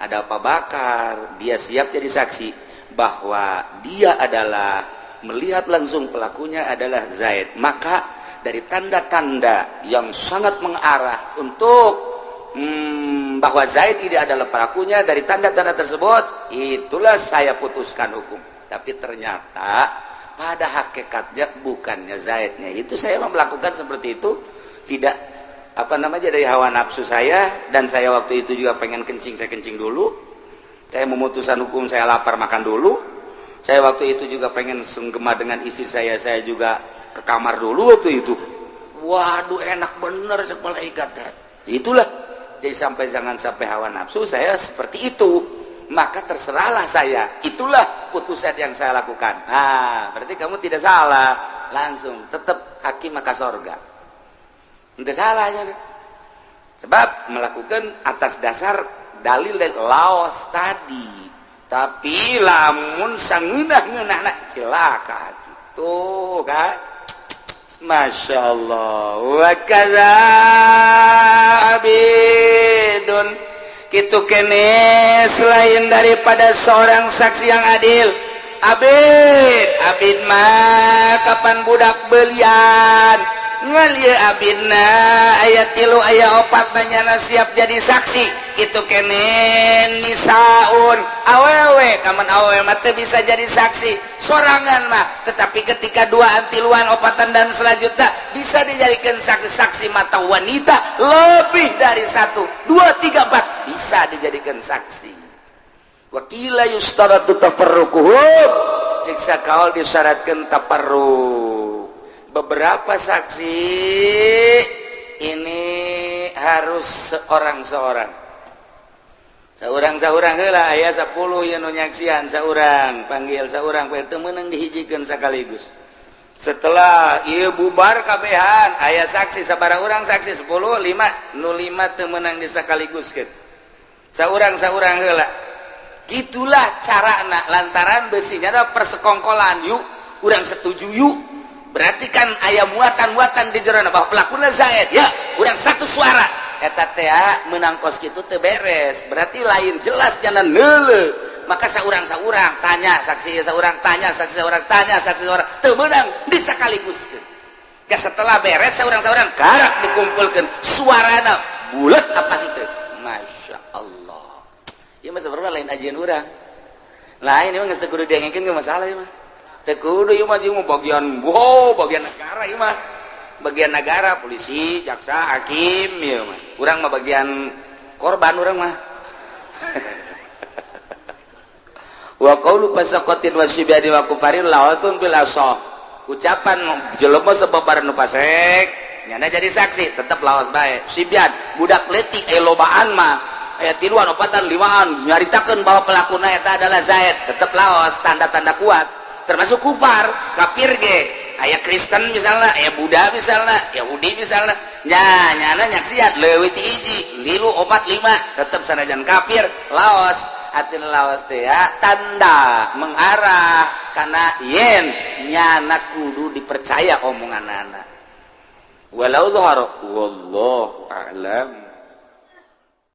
ada apa Bakar, dia siap jadi saksi bahwa dia adalah melihat langsung pelakunya adalah Zaid. Maka dari tanda-tanda yang sangat mengarah untuk bahwa Zaid ini adalah pelakunya, dari tanda-tanda tersebut itulah saya putuskan hukum. Tapi ternyata pada hakikatnya bukannya Zaidnya itu. Saya melakukan seperti itu tidak apa namanya, dari hawa nafsu saya, dan saya waktu itu juga pengen kencing, saya kencing dulu. Saya memutuskan hukum, saya lapar, makan dulu. Saya waktu itu juga pengen senggema dengan istri saya juga ke kamar dulu waktu itu. Waduh, enak bener sekolah ikat. Itulah, jadi sampai jangan sampai hawa nafsu saya seperti itu, maka terserahlah saya, itulah putusan yang saya lakukan. Nah, berarti kamu tidak salah. Langsung tetap hakim maka sorga. Tidak salahnya, sebab melakukan atas dasar dalil dari laos tadi. Tapi lamun sangeunah-ngeunah cilaka gitu kan. Masya Allah. Wa kadza abidun, kitu kene selain daripada seorang saksi yang adil. Abid, abid mah kapan budak belian ngal ieu abidna aya tilu, aya opat, nanyana siap jadi saksi. Itu kene nisaun, awewe. Kaman awewe mah teu bisa jadi saksi sorangan mah, tetapi ketika dua, tiluan, opatan, dan selanjutnya bisa dijadikan saksi-saksi mata wanita. Lebih dari satu, dua, tiga, empat bisa dijadikan saksi. Wa qila yustaratu tafarruquhum, cek sakaol disyaratkan tafarruq. Beberapa saksi ini harus seorang-seorang, seorang-seorang heula. Aya 10 yang nu nyaksian, seorang panggil seorang, teu meunang dihijikeun sekaligus. Setelah ieu bubar kabehan, aya saksi sabaraha urang, saksi 10, 5, nu 5 teu meunang disakaliguskeun, saurang-saurang heula. Gitulah carana, lantaran besinya ada persekongkolan. Yuk, urang setuju yuk. Berarti kan aya muatan-muatan di jero bahwa pelakunya Zaid ya. Urang satu suara eta teh menang kos kitu teu beres. Berarti lain jelas jangan neule. Maka saurang-saurang tanya saksi, saurang tanya saksi, saurang tanya saksi, saurang teu meunang disakaliguskeun. Ke setelah beres saurang-saurang, karak dikumpulkan suarana bulat apa henteu. Masya Allah, ya mah sebenarnya lain ajian urang lain. Emang geus teu kudu diengkeun ke masalah ieu mah. Teu kudu ieu mah, jeung bagian, wow, bagian negara ieu mah, bagian negara, polisi, jaksa, hakim ieu mah. Urang mah bagian korban urang mah. Wa qaulu fasaqatin wa sibyani wa kufarin lawatun bil asah. Ucapan jelema sebabar nu fasek nyana jadi saksi tetep lawas bae. Sibyan, budak leutik, eh lobaan mah aya tiluan, opatan, limaan nyaritakeun bahwa pelakuna eta adalah Zaid, tetep laos, tanda-tanda kuat. Termasuk kufar, kafir ge, aya Kristen misalnya, aya Buddha misalnya, Yahudi misalnya, nya nyana nyaksian leuwih ti hiji, lilu, opat, lima, tetep sanajan kafir laos. Atin laos teh ya tanda mengarah karena yen nyana kudu dipercaya omongan anak walau zahara. Wallahu a'lam.